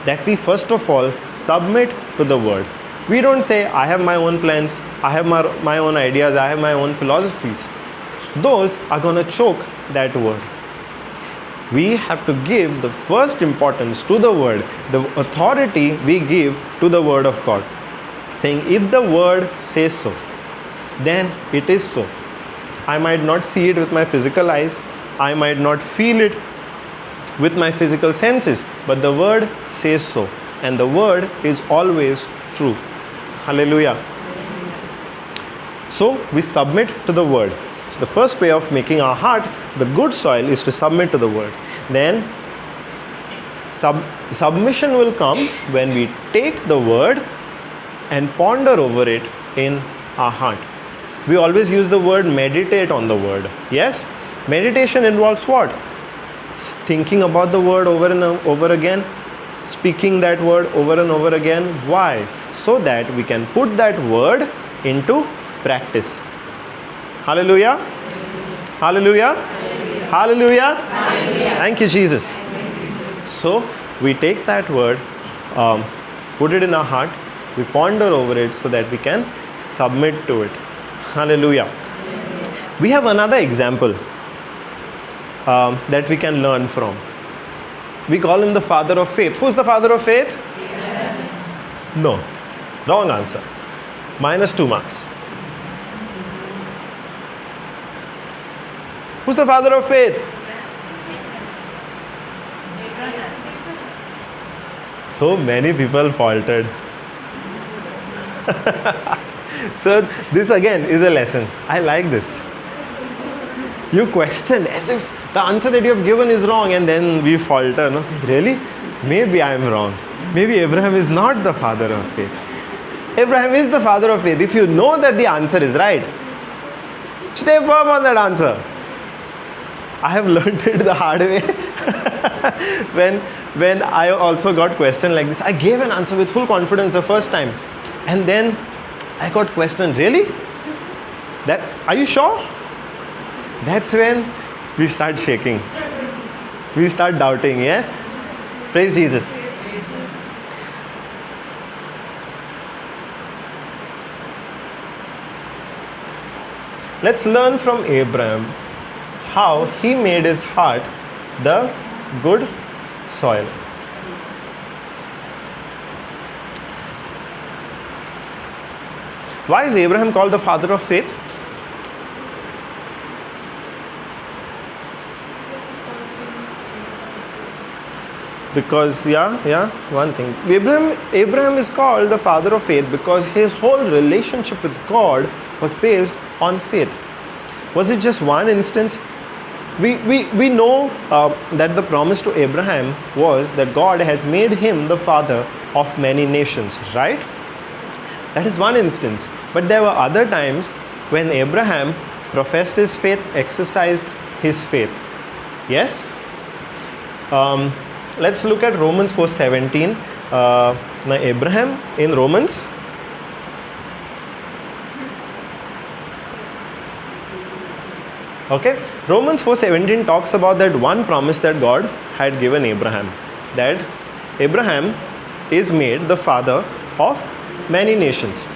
That we first of all submit to the word. We don't say, I have my own plans, I have my own ideas, I have my own philosophies. Those are going to choke that word. We have to give the first importance to the word, the authority we give to the word of God. Saying, if the word says so, then it is so. I might not see it with my physical eyes, I might not feel it with my physical senses, but the word says so. And the word is always true. Hallelujah. So we submit to the word. So the first way of making our heart the good soil is to submit to the word. Then submission will come when we take the word and ponder over it in our heart. We always use the word meditate on the word. Yes? Meditation involves what? Thinking about the word over and over again, speaking that word over and over again. Why? So that we can put that word into practice. Hallelujah. Hallelujah. Hallelujah. Hallelujah. Thank you, Jesus. So we take that word, put it in our heart, we ponder over it so that we can submit to it. Hallelujah. We have another example that we can learn from. We call him the father of faith. Who's the father of faith? Abraham. No. Wrong answer. -2 marks. Who's the father of faith? Abraham. So many people faltered. So this again is a lesson. I like this. You question as if the answer that you have given is wrong, and then we falter. No, really? Maybe I am wrong. Maybe Abraham is not the father of faith. Abraham is the father of faith. If you know that the answer is right, stay firm on that answer. I have learned it the hard way. When I also got questioned like this, I gave an answer with full confidence the first time, and then I got questioned, really? That, are you sure? That's when we start shaking. We start doubting, yes? Praise Jesus. Praise Jesus. Let's learn from Abraham how he made his heart the good soil. Why is Abraham called the father of faith? Because, one thing. Abraham is called the father of faith because his whole relationship with God was based on faith. Was it just one instance? We know that the promise to Abraham was that God has made him the father of many nations, right? That is one instance. But there were other times when Abraham professed his faith, exercised his faith. Yes? Let's look at Romans 4:17. Now Abraham in Romans. Okay, Romans 4:17 talks about that one promise that God had given Abraham, that Abraham is made the father of many nations.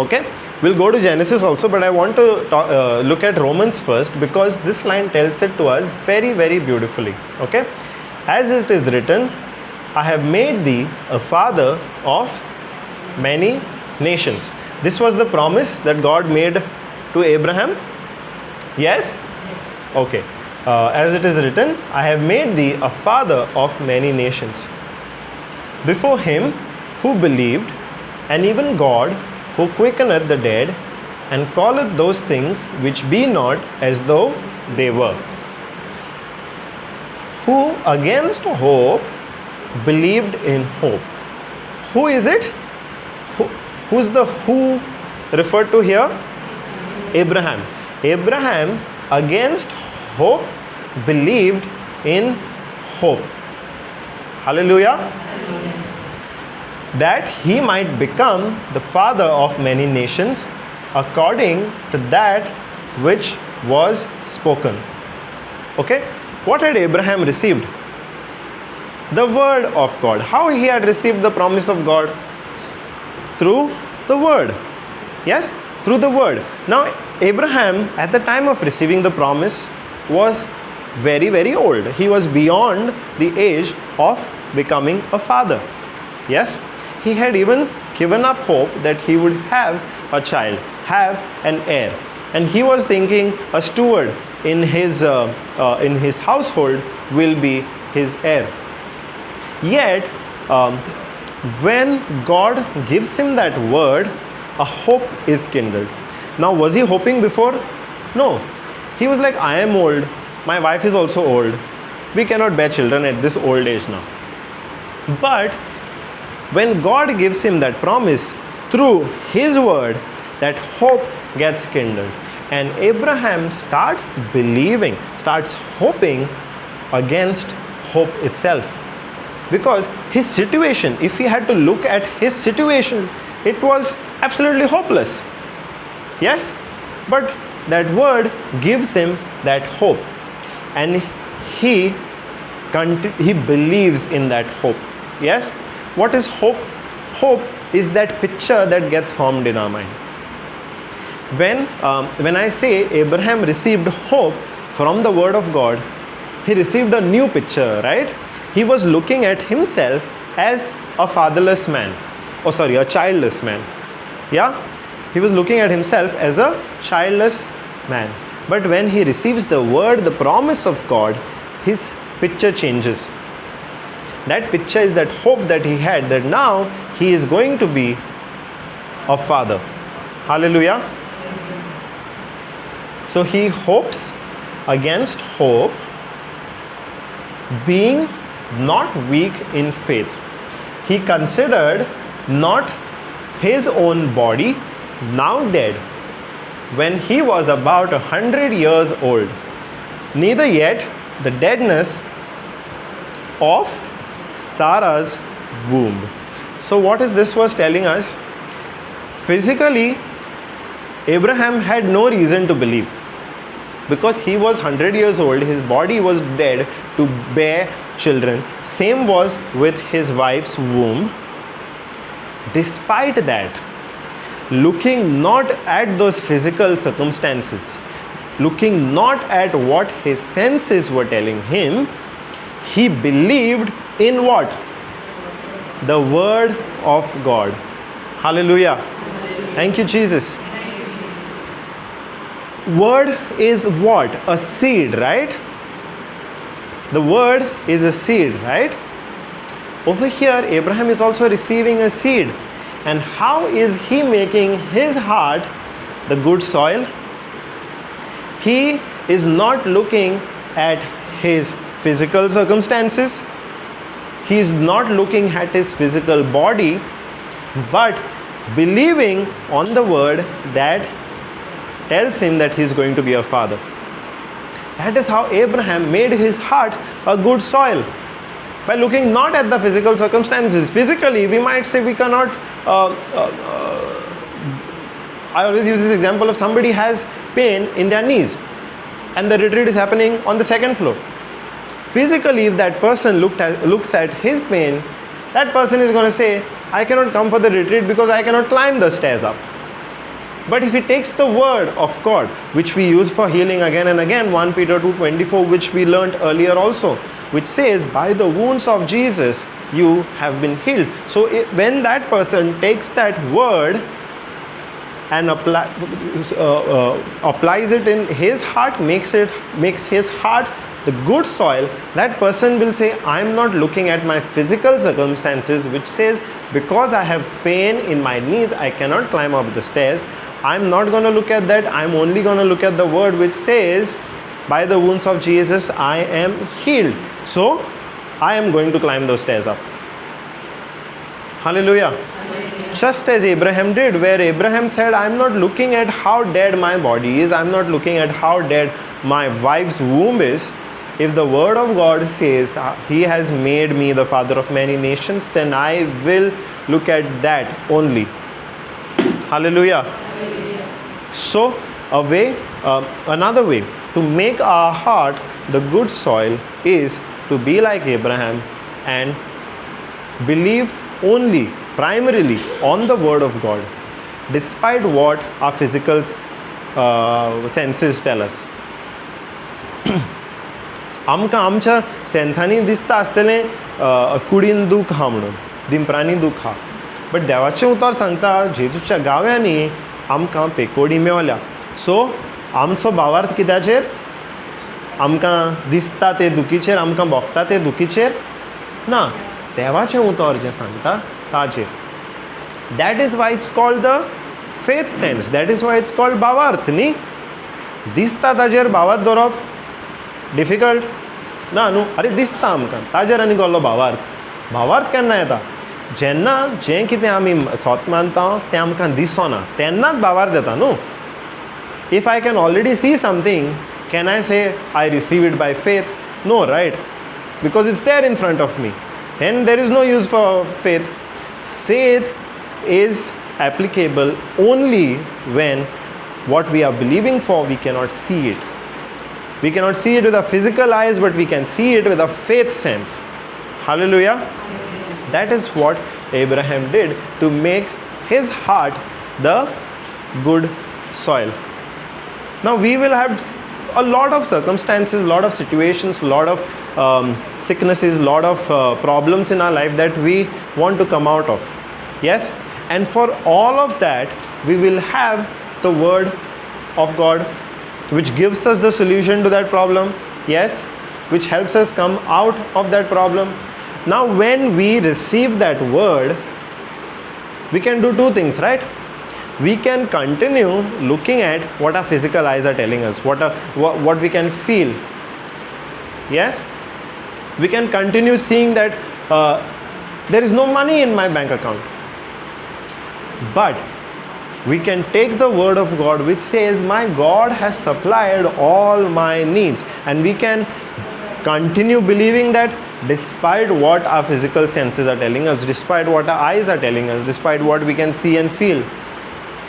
Okay, we'll go to Genesis also, but I want to look at Romans first, because this line tells it to us very, very beautifully. Okay, as it is written, I have made thee a father of many nations. This was the promise that God made to Abraham. Yes? Okay. As it is written, I have made thee a father of many nations. Before him who believed, and even God who quickeneth the dead, and calleth those things which be not as though they were. Who against hope believed in hope. Who is it? Who's the who referred to here? Abraham. Abraham against hope believed in hope. Hallelujah. Hallelujah. That he might become the father of many nations according to that which was spoken. Okay, what had Abraham received? The word of God. How he had received the promise of God? Through the word. Yes, through the word. Now Abraham, at the time of receiving the promise, was very, very old. He was beyond the age of becoming a father. Yes, he had even given up hope that he would have a child, have an heir. And he was thinking a steward in his household will be his heir. Yet, when God gives him that word, a hope is kindled. Now, was he hoping before? No. He was like, I am old, my wife is also old, we cannot bear children at this old age now. But when God gives him that promise through his word, that hope gets kindled. And Abraham starts believing, starts hoping against hope itself. Because his situation, if he had to look at his situation, it was absolutely hopeless. Yes? But that word gives him that hope. And he believes in that hope. Yes? What is hope? Hope is that picture that gets formed in our mind. When I say Abraham received hope from the word of God, he received a new picture, right? He was looking at himself as a fatherless man. Oh, sorry, a childless man. Yeah? He was looking at himself as a childless man. But when he receives the word, the promise of God, his picture changes. That picture is that hope that he had, that now he is going to be a father. Hallelujah. So he hopes against hope, being not weak in faith. He considered not his own body now dead when he was about 100 years old, neither yet the deadness of Sarah's womb. So what is this verse telling us? Physically, Abraham had no reason to believe, because he was 100 years old, his body was dead to bear children. Same was with his wife's womb. Despite that, looking not at those physical circumstances, looking not at what his senses were telling him, he believed in what? The word of God. Hallelujah. Thank you, Jesus. Word is what? A seed, right? The word is a seed, right? Over here, Abraham is also receiving a seed. And how is he making his heart the good soil? He is not looking at his physical circumstances. He is not looking at his physical body, but believing on the word that tells him that he is going to be a father. That is how Abraham made his heart a good soil, by looking not at the physical circumstances. Physically, we might say we cannot. I always use this example of somebody has pain in their knees and the retreat is happening on the second floor. Physically, if that person looks at his pain, that person is going to say, I cannot come for the retreat because I cannot climb the stairs up. But if he takes the word of God, which we use for healing again and again, 1 Peter 2:24, which we learnt earlier also, which says, by the wounds of Jesus, you have been healed. So when that person takes that word and applies it in his heart, makes his heart the good soil, that person will say, I am not looking at my physical circumstances, which says, because I have pain in my knees, I cannot climb up the stairs. I'm not going to look at that. I'm only going to look at the word which says, by the wounds of Jesus, I am healed. So, I am going to climb those stairs up. Hallelujah. Hallelujah. Just as Abraham did, where Abraham said, I'm not looking at how dead my body is. I'm not looking at how dead my wife's womb is. If the word of God says, he has made me the father of many nations, then I will look at that only. Hallelujah. Hallelujah. So, another way to make our heart the good soil is to be like Abraham and believe only, primarily on the word of God, despite what our physical senses tell us. आमकां आमच्या सेन्सांनी दिसता आसतलें कुडीन दूख आहा म्हणून, दिंपरांनी दूख आहा, बट देवाचें उतर सांगता जेजूच्या गाव्यांनी आमकां पेकोडी मेवल्या. सो आमचो भावार्थ कित्याचेर? आमकां दिसता ते दुखीचेर, आमकां भोगता ते दुखीचेर ना, देवाचें उतर जें सांगता ताचेर. That is why it's called the faith sense, that is why it's called भावार्थ न्ही. दिसता ताजेर भावार्थ दवरप डिफिकल्ट ना न्हू. अरे दिसता आमकां ताजेर आनी कसलो भावार्थ? भावार्थ केन्ना येता? जेन्ना जें कितें आमी सोत मानता तें आमकां दिसना तेन्नाच भावार्थ येता न्हू. If I can already see something, can I say I receive it by faith? No, right? Because it's there in front of me. Then there is no use for faith. Faith is applicable only when what we are believing for, we cannot see it. We cannot see it with our physical eyes, but we can see it with our faith sense. Hallelujah. That is what Abraham did to make his heart the good soil. Now we will have a lot of circumstances, lot of situations, lot of sicknesses, lot of problems in our life that we want to come out of. Yes? And for all of that, we will have the word of God, which gives us the solution to that problem. Yes? Which helps us come out of that problem. Now when we receive that word, we can do two things, right? We can continue looking at what our physical eyes are telling us, what we can feel. Yes? We can continue seeing that there is no money in my bank account. But we can take the word of God, which says, my God has supplied all my needs. And we can continue believing that despite what our physical senses are telling us, despite what our eyes are telling us, despite what we can see and feel.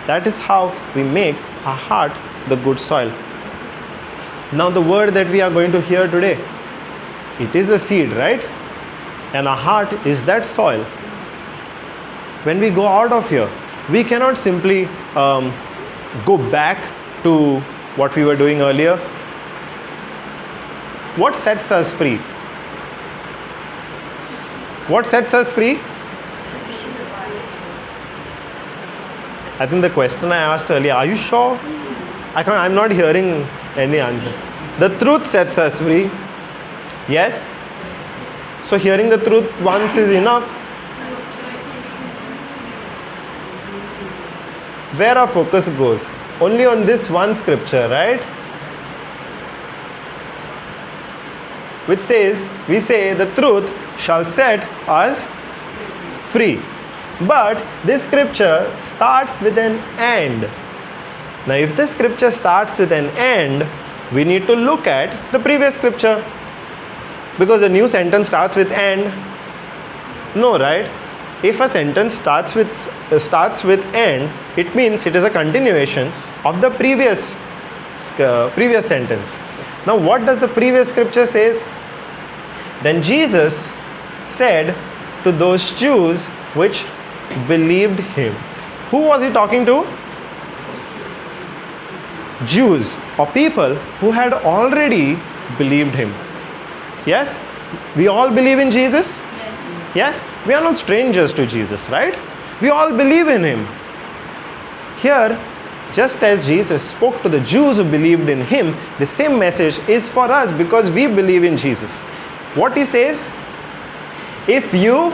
That is how we make our heart the good soil. Now the word that we are going to hear today, it is a seed, right? And our heart is that soil. When we go out of here, we cannot simply go back to what we were doing earlier. What sets us free? What sets us free? I think the question I asked earlier, are you sure? I'm not hearing any answer. The truth sets us free. Yes? So hearing the truth once is enough. Where our focus goes? Only on this one scripture, right? Which says, we say the truth shall set us free. But this scripture starts with an and. Now if this scripture starts with an and, we need to look at the previous scripture. Because a new sentence starts with and. No, right? If a sentence starts with and, it means it is a continuation of the previous sentence. Now what does the previous scripture says? Then Jesus said to those Jews which believed him. Who was he talking to? Jews, or people who had already believed him. Yes? We all believe in Jesus? Yes. Yes? We are not strangers to Jesus, right? We all believe in him. Here, just as Jesus spoke to the Jews who believed in him, the same message is for us because we believe in Jesus. What he says? If you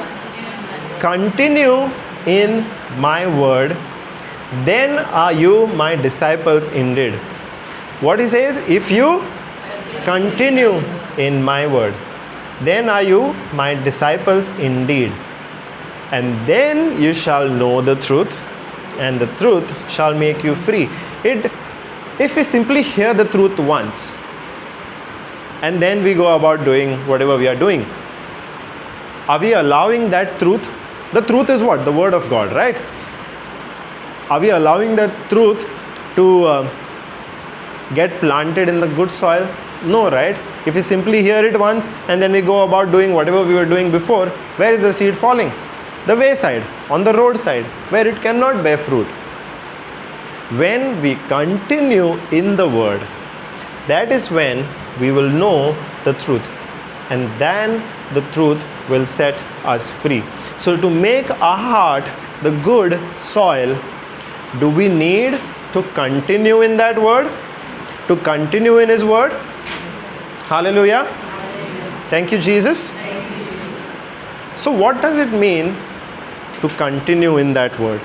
continue in my word, then are you my disciples indeed. What he says? If you continue in my word, then are you my disciples indeed. And then you shall know the truth, and the truth shall make you free. If we simply hear the truth once, and then we go about doing whatever we are doing, are we allowing that truth? The truth is what? The word of God, right? Are we allowing that truth to get planted in the good soil? No, right? If we simply hear it once and then we go about doing whatever we were doing before, where is the seed falling? The wayside, on the roadside, where it cannot bear fruit. When we continue in the word, that is when we will know the truth, and then the truth will set us free. So to make our heart the good soil, do we need to continue in that word? To continue in his word? Hallelujah. Hallelujah. Thank you, Jesus. Thank you, Jesus. So what does it mean to continue in that word?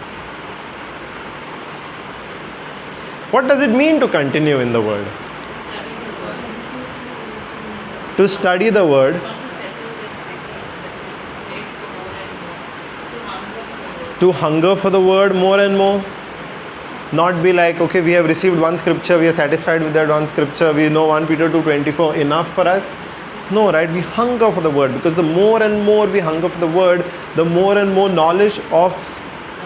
What does it mean to continue in the Word? To study the Word. To hunger for the Word more and more. Not be like, okay, we have received one scripture, we are satisfied with that one scripture, we know 1 Peter 2:24, enough for us. No, right? We hunger for the Word, because the more and more we hunger for the Word, the more and more knowledge of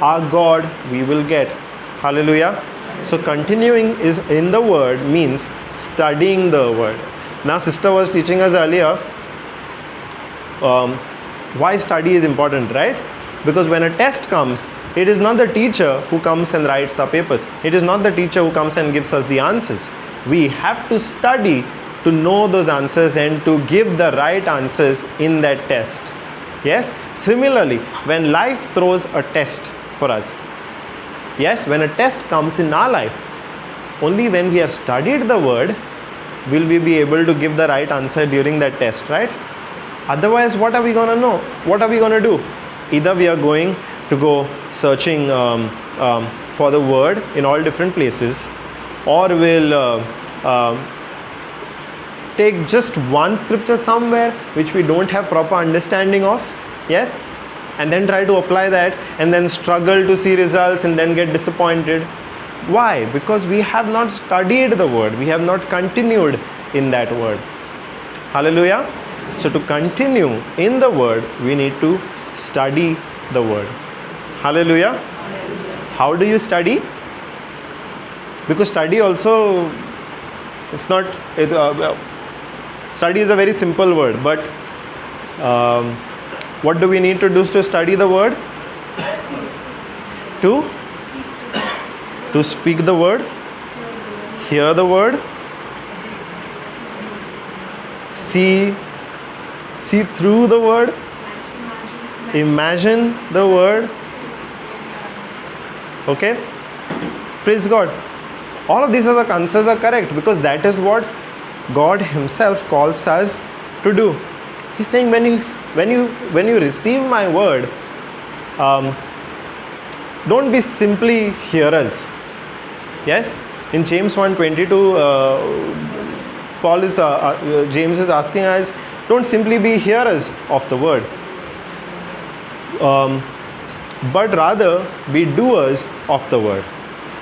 our God we will get. Hallelujah. So continuing is in the Word means studying the Word. Now, sister was teaching us earlier why study is important, right? Because when a test comes, it is not the teacher who comes and writes our papers. It is not the teacher who comes and gives us the answers. We have to study to know those answers and to give the right answers in that test. Yes? Similarly, when life throws a test for us, yes, when a test comes in our life, only when we have studied the Word will we be able to give the right answer during that test, right? Otherwise, what are we going to know? What are we going to do? Either we are going to go searching for the Word in all different places, or we'll take just one scripture somewhere which we don't have proper understanding of, yes, and then try to apply that and then struggle to see results and then get disappointed. Why? Because we have not studied the Word. We have not continued in that Word. Hallelujah. So to continue in the Word, we need to study the Word. Hallelujah. Hallelujah. How do you study? Because study also, it's not, study is a very simple word, but what do we need to do to study the Word? To speak the Word, hear the Word, see through the Word, imagine the Word. Okay? Praise God. All of these other answers are correct, because that is what God Himself calls us to do. He's saying when you receive my word, don't be simply hearers. Yes? In James 1:22, James is asking us, don't simply be hearers of the word, but rather be doers of the word,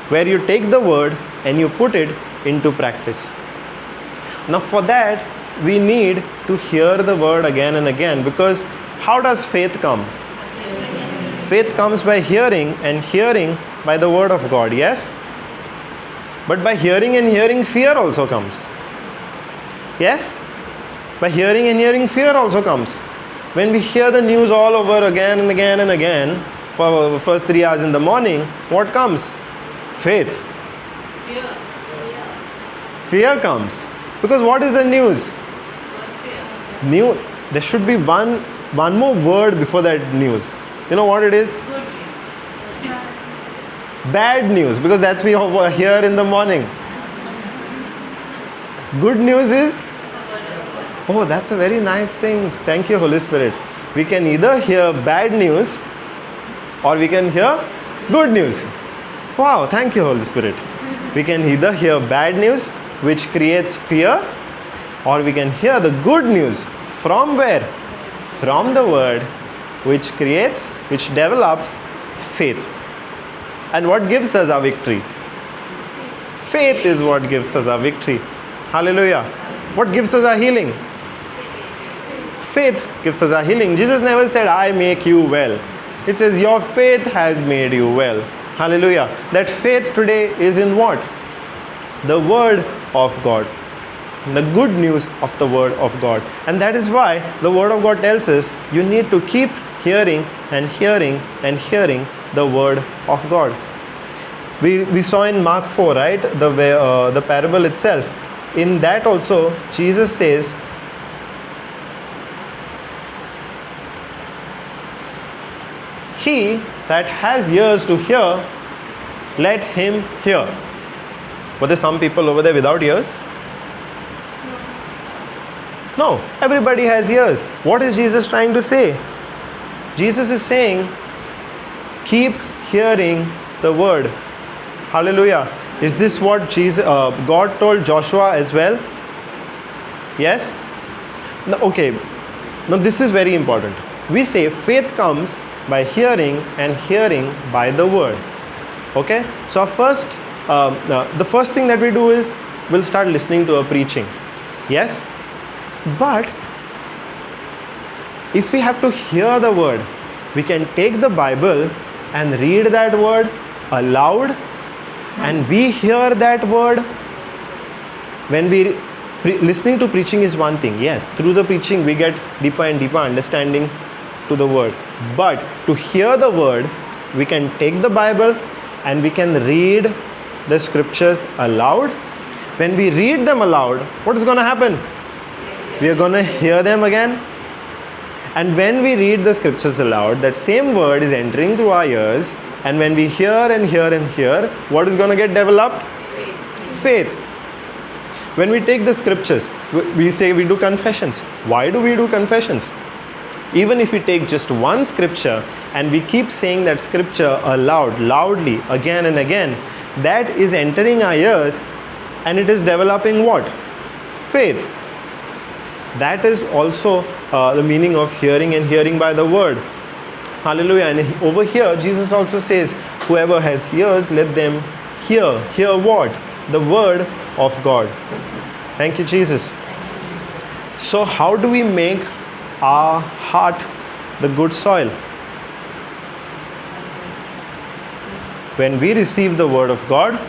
where you take the word and you put it into practice. Now for that, we need to hear the word again and again, because how does faith come? Faith comes by hearing, and hearing by the word of God, yes? But by hearing and hearing, fear also comes. Yes? By hearing and hearing, fear also comes. When we hear the news all over again and again and again for the first 3 hours in the morning, what comes? Faith. Fear. Fear comes. Because what is the news? New. There should be one more word before that news. You know what it is? Good news. Bad news, because that's we hear in the morning. Good news is, oh, that's a very nice thing. Thank you, Holy Spirit. We can either hear bad news or we can hear good news. Wow, thank you, Holy Spirit. We can either hear bad news, which creates fear, or we can hear the good news from where? From the word, which creates, which develops faith. And what gives us our victory? Faith is what gives us our victory. Hallelujah. What gives us our healing? Faith gives us our healing. Jesus never said, I make you well. It says, your faith has made you well. Hallelujah. That faith today is in what? The word of God. The good news of the word of God. And that is why the word of God tells us you need to keep hearing and hearing and hearing the word of God. We saw in Mark 4, right? The parable itself. In that also, Jesus says, he that has ears to hear, let him hear. Were there some people over there without ears? No, everybody has ears. What is Jesus trying to say? Jesus is saying, keep hearing the word. Hallelujah. Is this what Jesus, God told Joshua as well? Yes? No, okay. Now this is very important. We say faith comes by hearing and hearing by the word. Okay? So our first, the first thing that we do is we'll start listening to a preaching. Yes? But if we have to hear the word, we can take the Bible and read that word aloud, and we hear that word. When we listening to preaching is one thing. Yes, through the preaching we get deeper and deeper understanding to the word. But to hear the word, we can take the Bible and we can read the scriptures aloud. When we read them aloud, what is going to happen? We are going to hear them again. And when we read the scriptures aloud, that same word is entering through our ears. And when we hear and hear and hear, what is going to get developed? Faith. When we take the scriptures, we say we do confessions. Why do we do confessions? Even if we take just one scripture and we keep saying that scripture aloud, loudly, again and again, that is entering our ears and it is developing what? Faith. That is also the meaning of hearing and hearing by the word. Hallelujah. And over here, Jesus also says, whoever has ears, let them hear. Hear what? The word of God. Thank you, Jesus. So how do we make our heart the good soil? When we receive the word of God,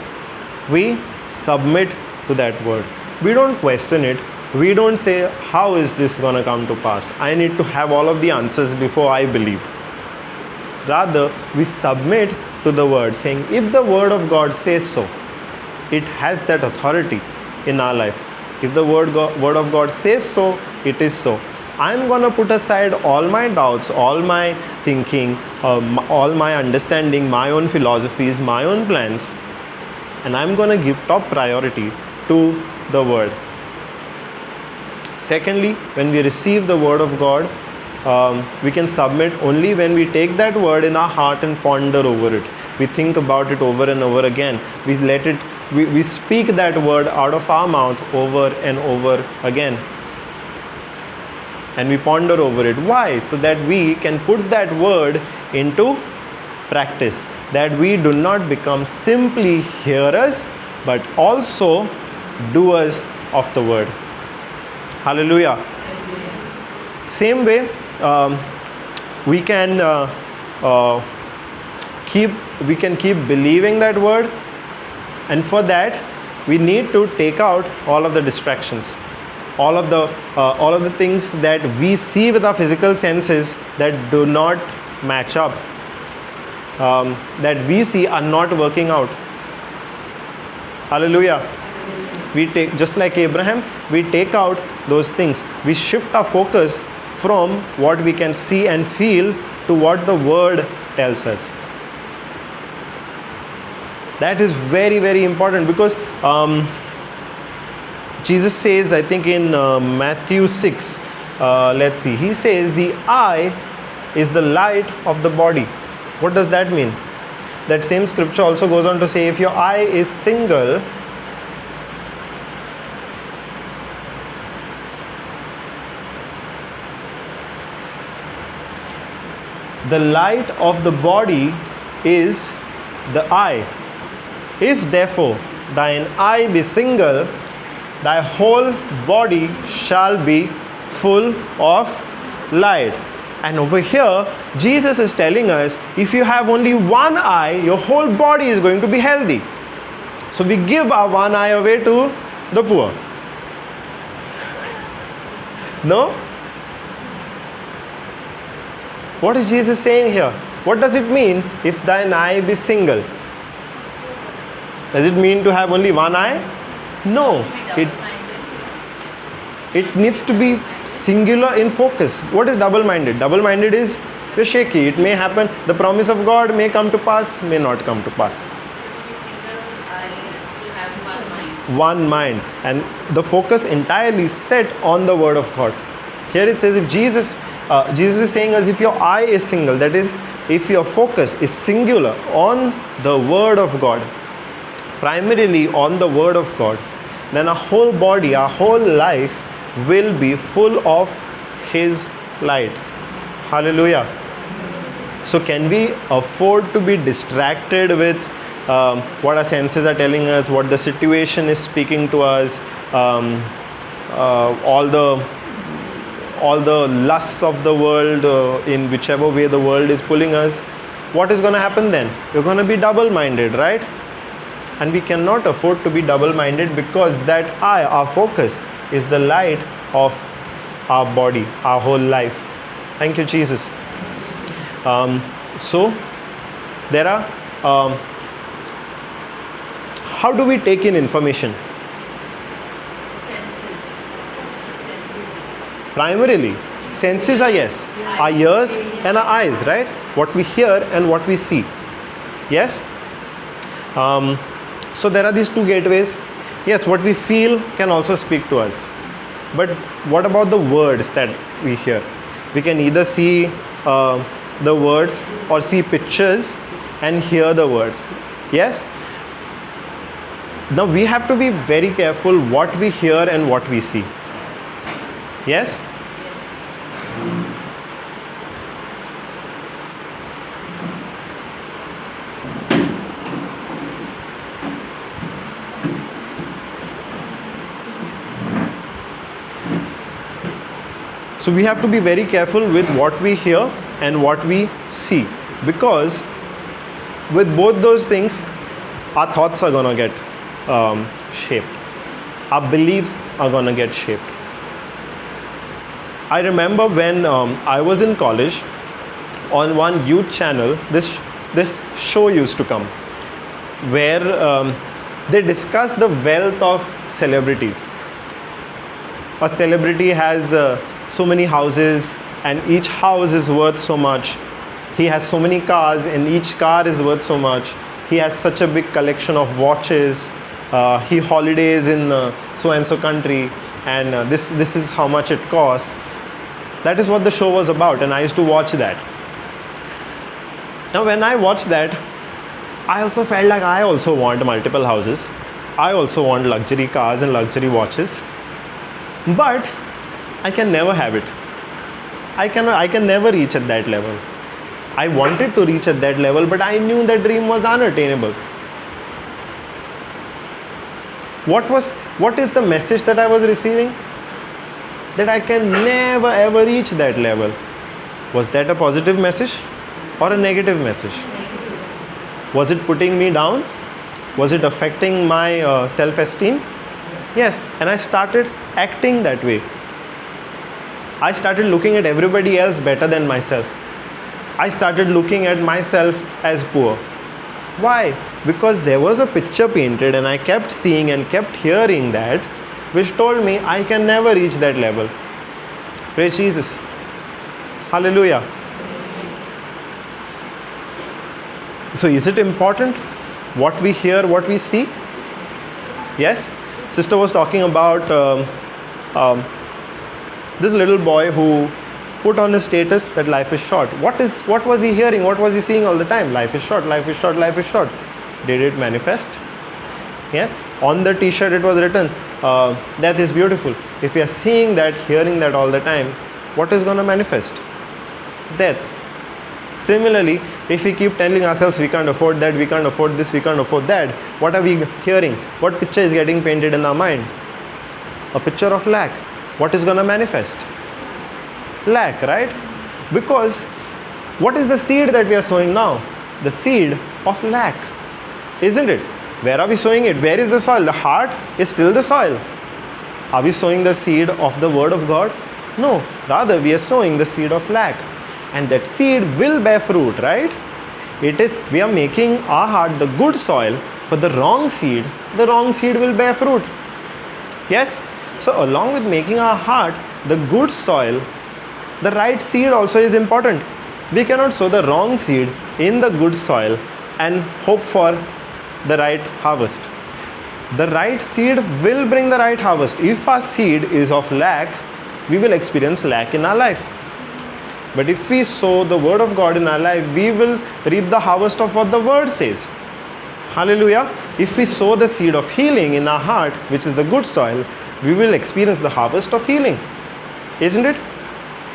we submit to that word. We don't question it. We don't say, how is this going to come to pass? I need to have all of the answers before I believe. Rather, we submit to the word, saying, if the word of God says so, it has that authority in our life. If the word of God says so, it is so. I'm going to put aside all my doubts, all my thinking, all my understanding, my own philosophies, my own plans, and I'm going to give top priority to the word. Secondly, when we receive the word of God, we can submit only when we take that word in our heart and ponder over it. We think about it over and over again. We let it. We speak that word out of our mouth over and over again. And we ponder over it. Why? So that we can put that word into practice. That we do not become simply hearers, but also doers of the word. Hallelujah. Same way, we can keep believing that word, and for that we need to take out all of the distractions, all of the things that we see with our physical senses that do not match up, that we see are not working out. Hallelujah. We take, just like Abraham, we take out those things. We shift our focus from what we can see and feel to what the word tells us. That is very, very important, because Jesus says, I think in Matthew 6, let's see, he says the eye is the light of the body. What does that mean? That same scripture also goes on to say, if your eye is single, the light of the body is the eye. If therefore thine eye be single, thy whole body shall be full of light. And over here, Jesus is telling us, if you have only one eye, your whole body is going to be healthy. So we give our one eye away to the poor. No? What is Jesus saying here? What does it mean if thine eye be single? Does it mean to have only one eye? No. It needs to be singular in focus. What is double-minded? Double-minded is you're shaky. It may happen. The promise of God may come to pass, may not come to pass. So to be single eye is to have one mind. One mind. And the focus entirely set on the word of God. Here it says, if Jesus is saying as if your eye is single, that is, if your focus is singular on the word of God, primarily on the Word of God, then our whole body, our whole life will be full of His light. Hallelujah. So can we afford to be distracted with what our senses are telling us, what the situation is speaking to us, all the lusts of the world, in whichever way the world is pulling us? What is going to happen then? You're going to be double-minded, right? And we cannot afford to be double-minded, because that eye, our focus, is the light of our body, our whole life. Thank you, Jesus. So, there are... how do we take in information? Senses. Primarily, senses are, yes, our ears and our eyes, right? What we hear and what we see. Yes? So there are these two gateways. Yes, what we feel can also speak to us. But what about the words that we hear? We can either see the words or see pictures and hear the words. Yes? Now we have to be very careful what we hear and what we see. Yes? Yes. So we have to be very careful with what we hear and what we see, because with both those things, our thoughts are going to get shaped. Our beliefs are going to get shaped. I remember when I was in college, on one youth channel, this show used to come where they discuss the wealth of celebrities. A celebrity has so many houses, and each house is worth so much. He has so many cars, and each car is worth so much. He has such a big collection of watches. He holidays in so and so country, and this is how much it costs. That is what the show was about, and I used to watch that. Now when I watched that, I also felt like I also want multiple houses. I also want luxury cars and luxury watches. But I can never have it. I can never reach at that level. I wanted to reach at that level, but I knew that dream was unattainable. What is the message that I was receiving? That I can never ever reach that level. Was that a positive message or a negative message? Negative. Was it putting me down? Was it affecting my self-esteem? Yes. And I started acting that way. I started looking at everybody else better than myself. I started looking at myself as poor. Why? Because there was a picture painted and I kept seeing and kept hearing that, which told me I can never reach that level. Praise Jesus. Hallelujah. So is it important what we hear, what we see? Yes? Sister was talking about this little boy who put on his status that life is short. What was he hearing? What was he seeing all the time? Life is short, life is short, life is short. Did it manifest? Yeah. On the t-shirt it was written, death is beautiful. If you are seeing that, hearing that all the time, what is going to manifest? Death. Similarly, if we keep telling ourselves we can't afford that, we can't afford this, we can't afford that, what are we hearing? What picture is getting painted in our mind? A picture of lack. What is going to manifest? Lack, right? Because what is the seed that we are sowing now? The seed of lack, isn't it? Where are we sowing it? Where is the soil? The heart is still the soil. Are we sowing the seed of the Word of God? No. Rather, we are sowing the seed of lack. And that seed will bear fruit, right? We are making our heart the good soil for the wrong seed. The wrong seed will bear fruit. Yes? So along with making our heart the good soil, the right seed also is important. We cannot sow the wrong seed in the good soil and hope for the right harvest. The right seed will bring the right harvest. If our seed is of lack, we will experience lack in our life. But if we sow the Word of God in our life, we will reap the harvest of what the Word says. Hallelujah. If we sow the seed of healing in our heart, which is the good soil, we will experience the harvest of healing. Isn't it?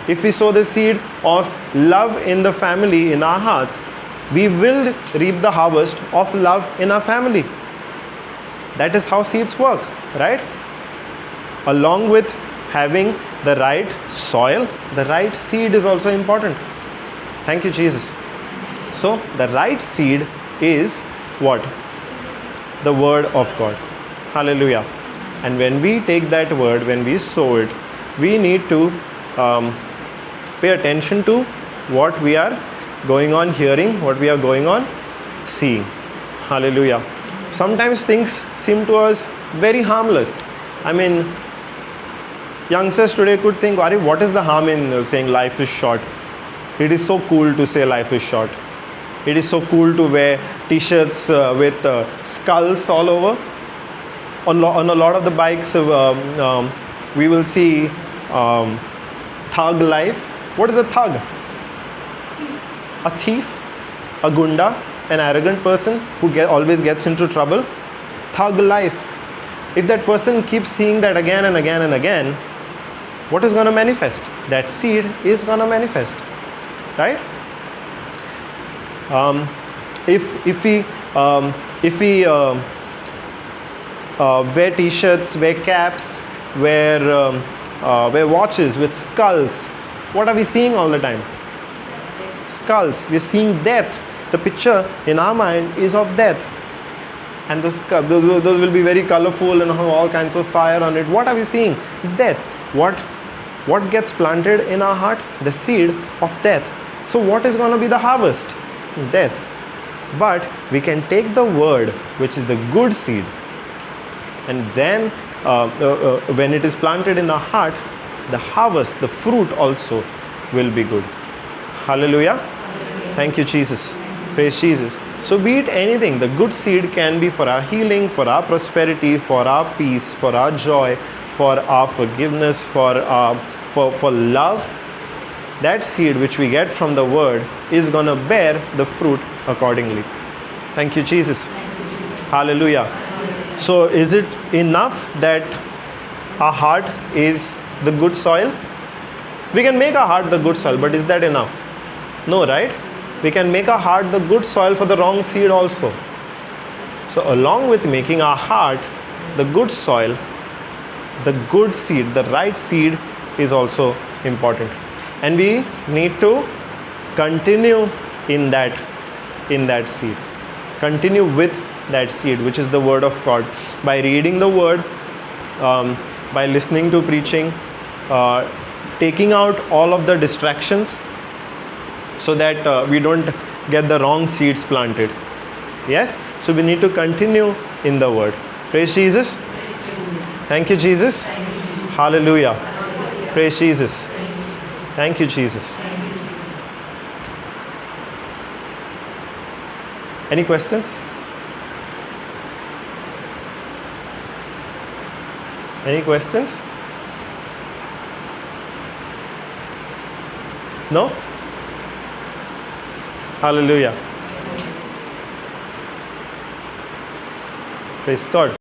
If we sow the seed of love in the family, in our hearts, we will reap the harvest of love in our family. That is how seeds work, right? Along with having the right soil, the right seed is also important. Thank you, Jesus. So, the right seed is what? The word of God. Hallelujah. And when we take that word, when we sow it, we need to pay attention to what we are going on hearing, what we are going on seeing. Hallelujah. Sometimes things seem to us very harmless. I mean, youngsters today could think, what is the harm in saying life is short? It is so cool to say life is short. It is so cool to wear t-shirts with skulls all over. On a lot of the bikes, we will see thug life. What is a thug? A thief, a gunda, an arrogant person who always gets into trouble. Thug life. If that person keeps seeing that again and again and again, what is going to manifest? That seed is going to manifest, right? If we wear t-shirts, wear caps, wear watches with skulls, what are we seeing all the time? Skulls. We are seeing death. The picture in our mind is of death, and those will be very colorful and have all kinds of fire on it. What are we seeing? Death. What gets planted in our heart? The seed of death. So what is going to be the harvest? Death. But we can take the word, which is the good seed, and then when it is planted in our heart, the harvest, the fruit also will be good. Hallelujah. Hallelujah. Thank you, Jesus. Praise Jesus. So be it anything, the good seed can be for our healing, for our prosperity, for our peace, for our joy, for our forgiveness, for love. That seed which we get from the word is going to bear the fruit accordingly. Thank you, Jesus. Thank you, Jesus. Hallelujah. Hallelujah. So is it enough that our heart is the good soil? We can make our heart the good soil, but is that enough? No, right? We can make our heart the good soil for the wrong seed also. So along with making our heart the good soil, the good seed, the right seed is also important. And we need to continue in that seed. Continue with that seed, which is the word of God. By reading the word, by listening to preaching, taking out all of the distractions so that we don't get the wrong seeds planted. Yes? So we need to continue in the word. Praise Jesus. Praise Jesus. Thank you, Jesus. Thank you, Jesus. Hallelujah. Hallelujah. Praise Jesus. Praise Jesus. Thank you, Jesus. Thank you, Jesus. Any questions? Any questions? No? Hallelujah. Praise God.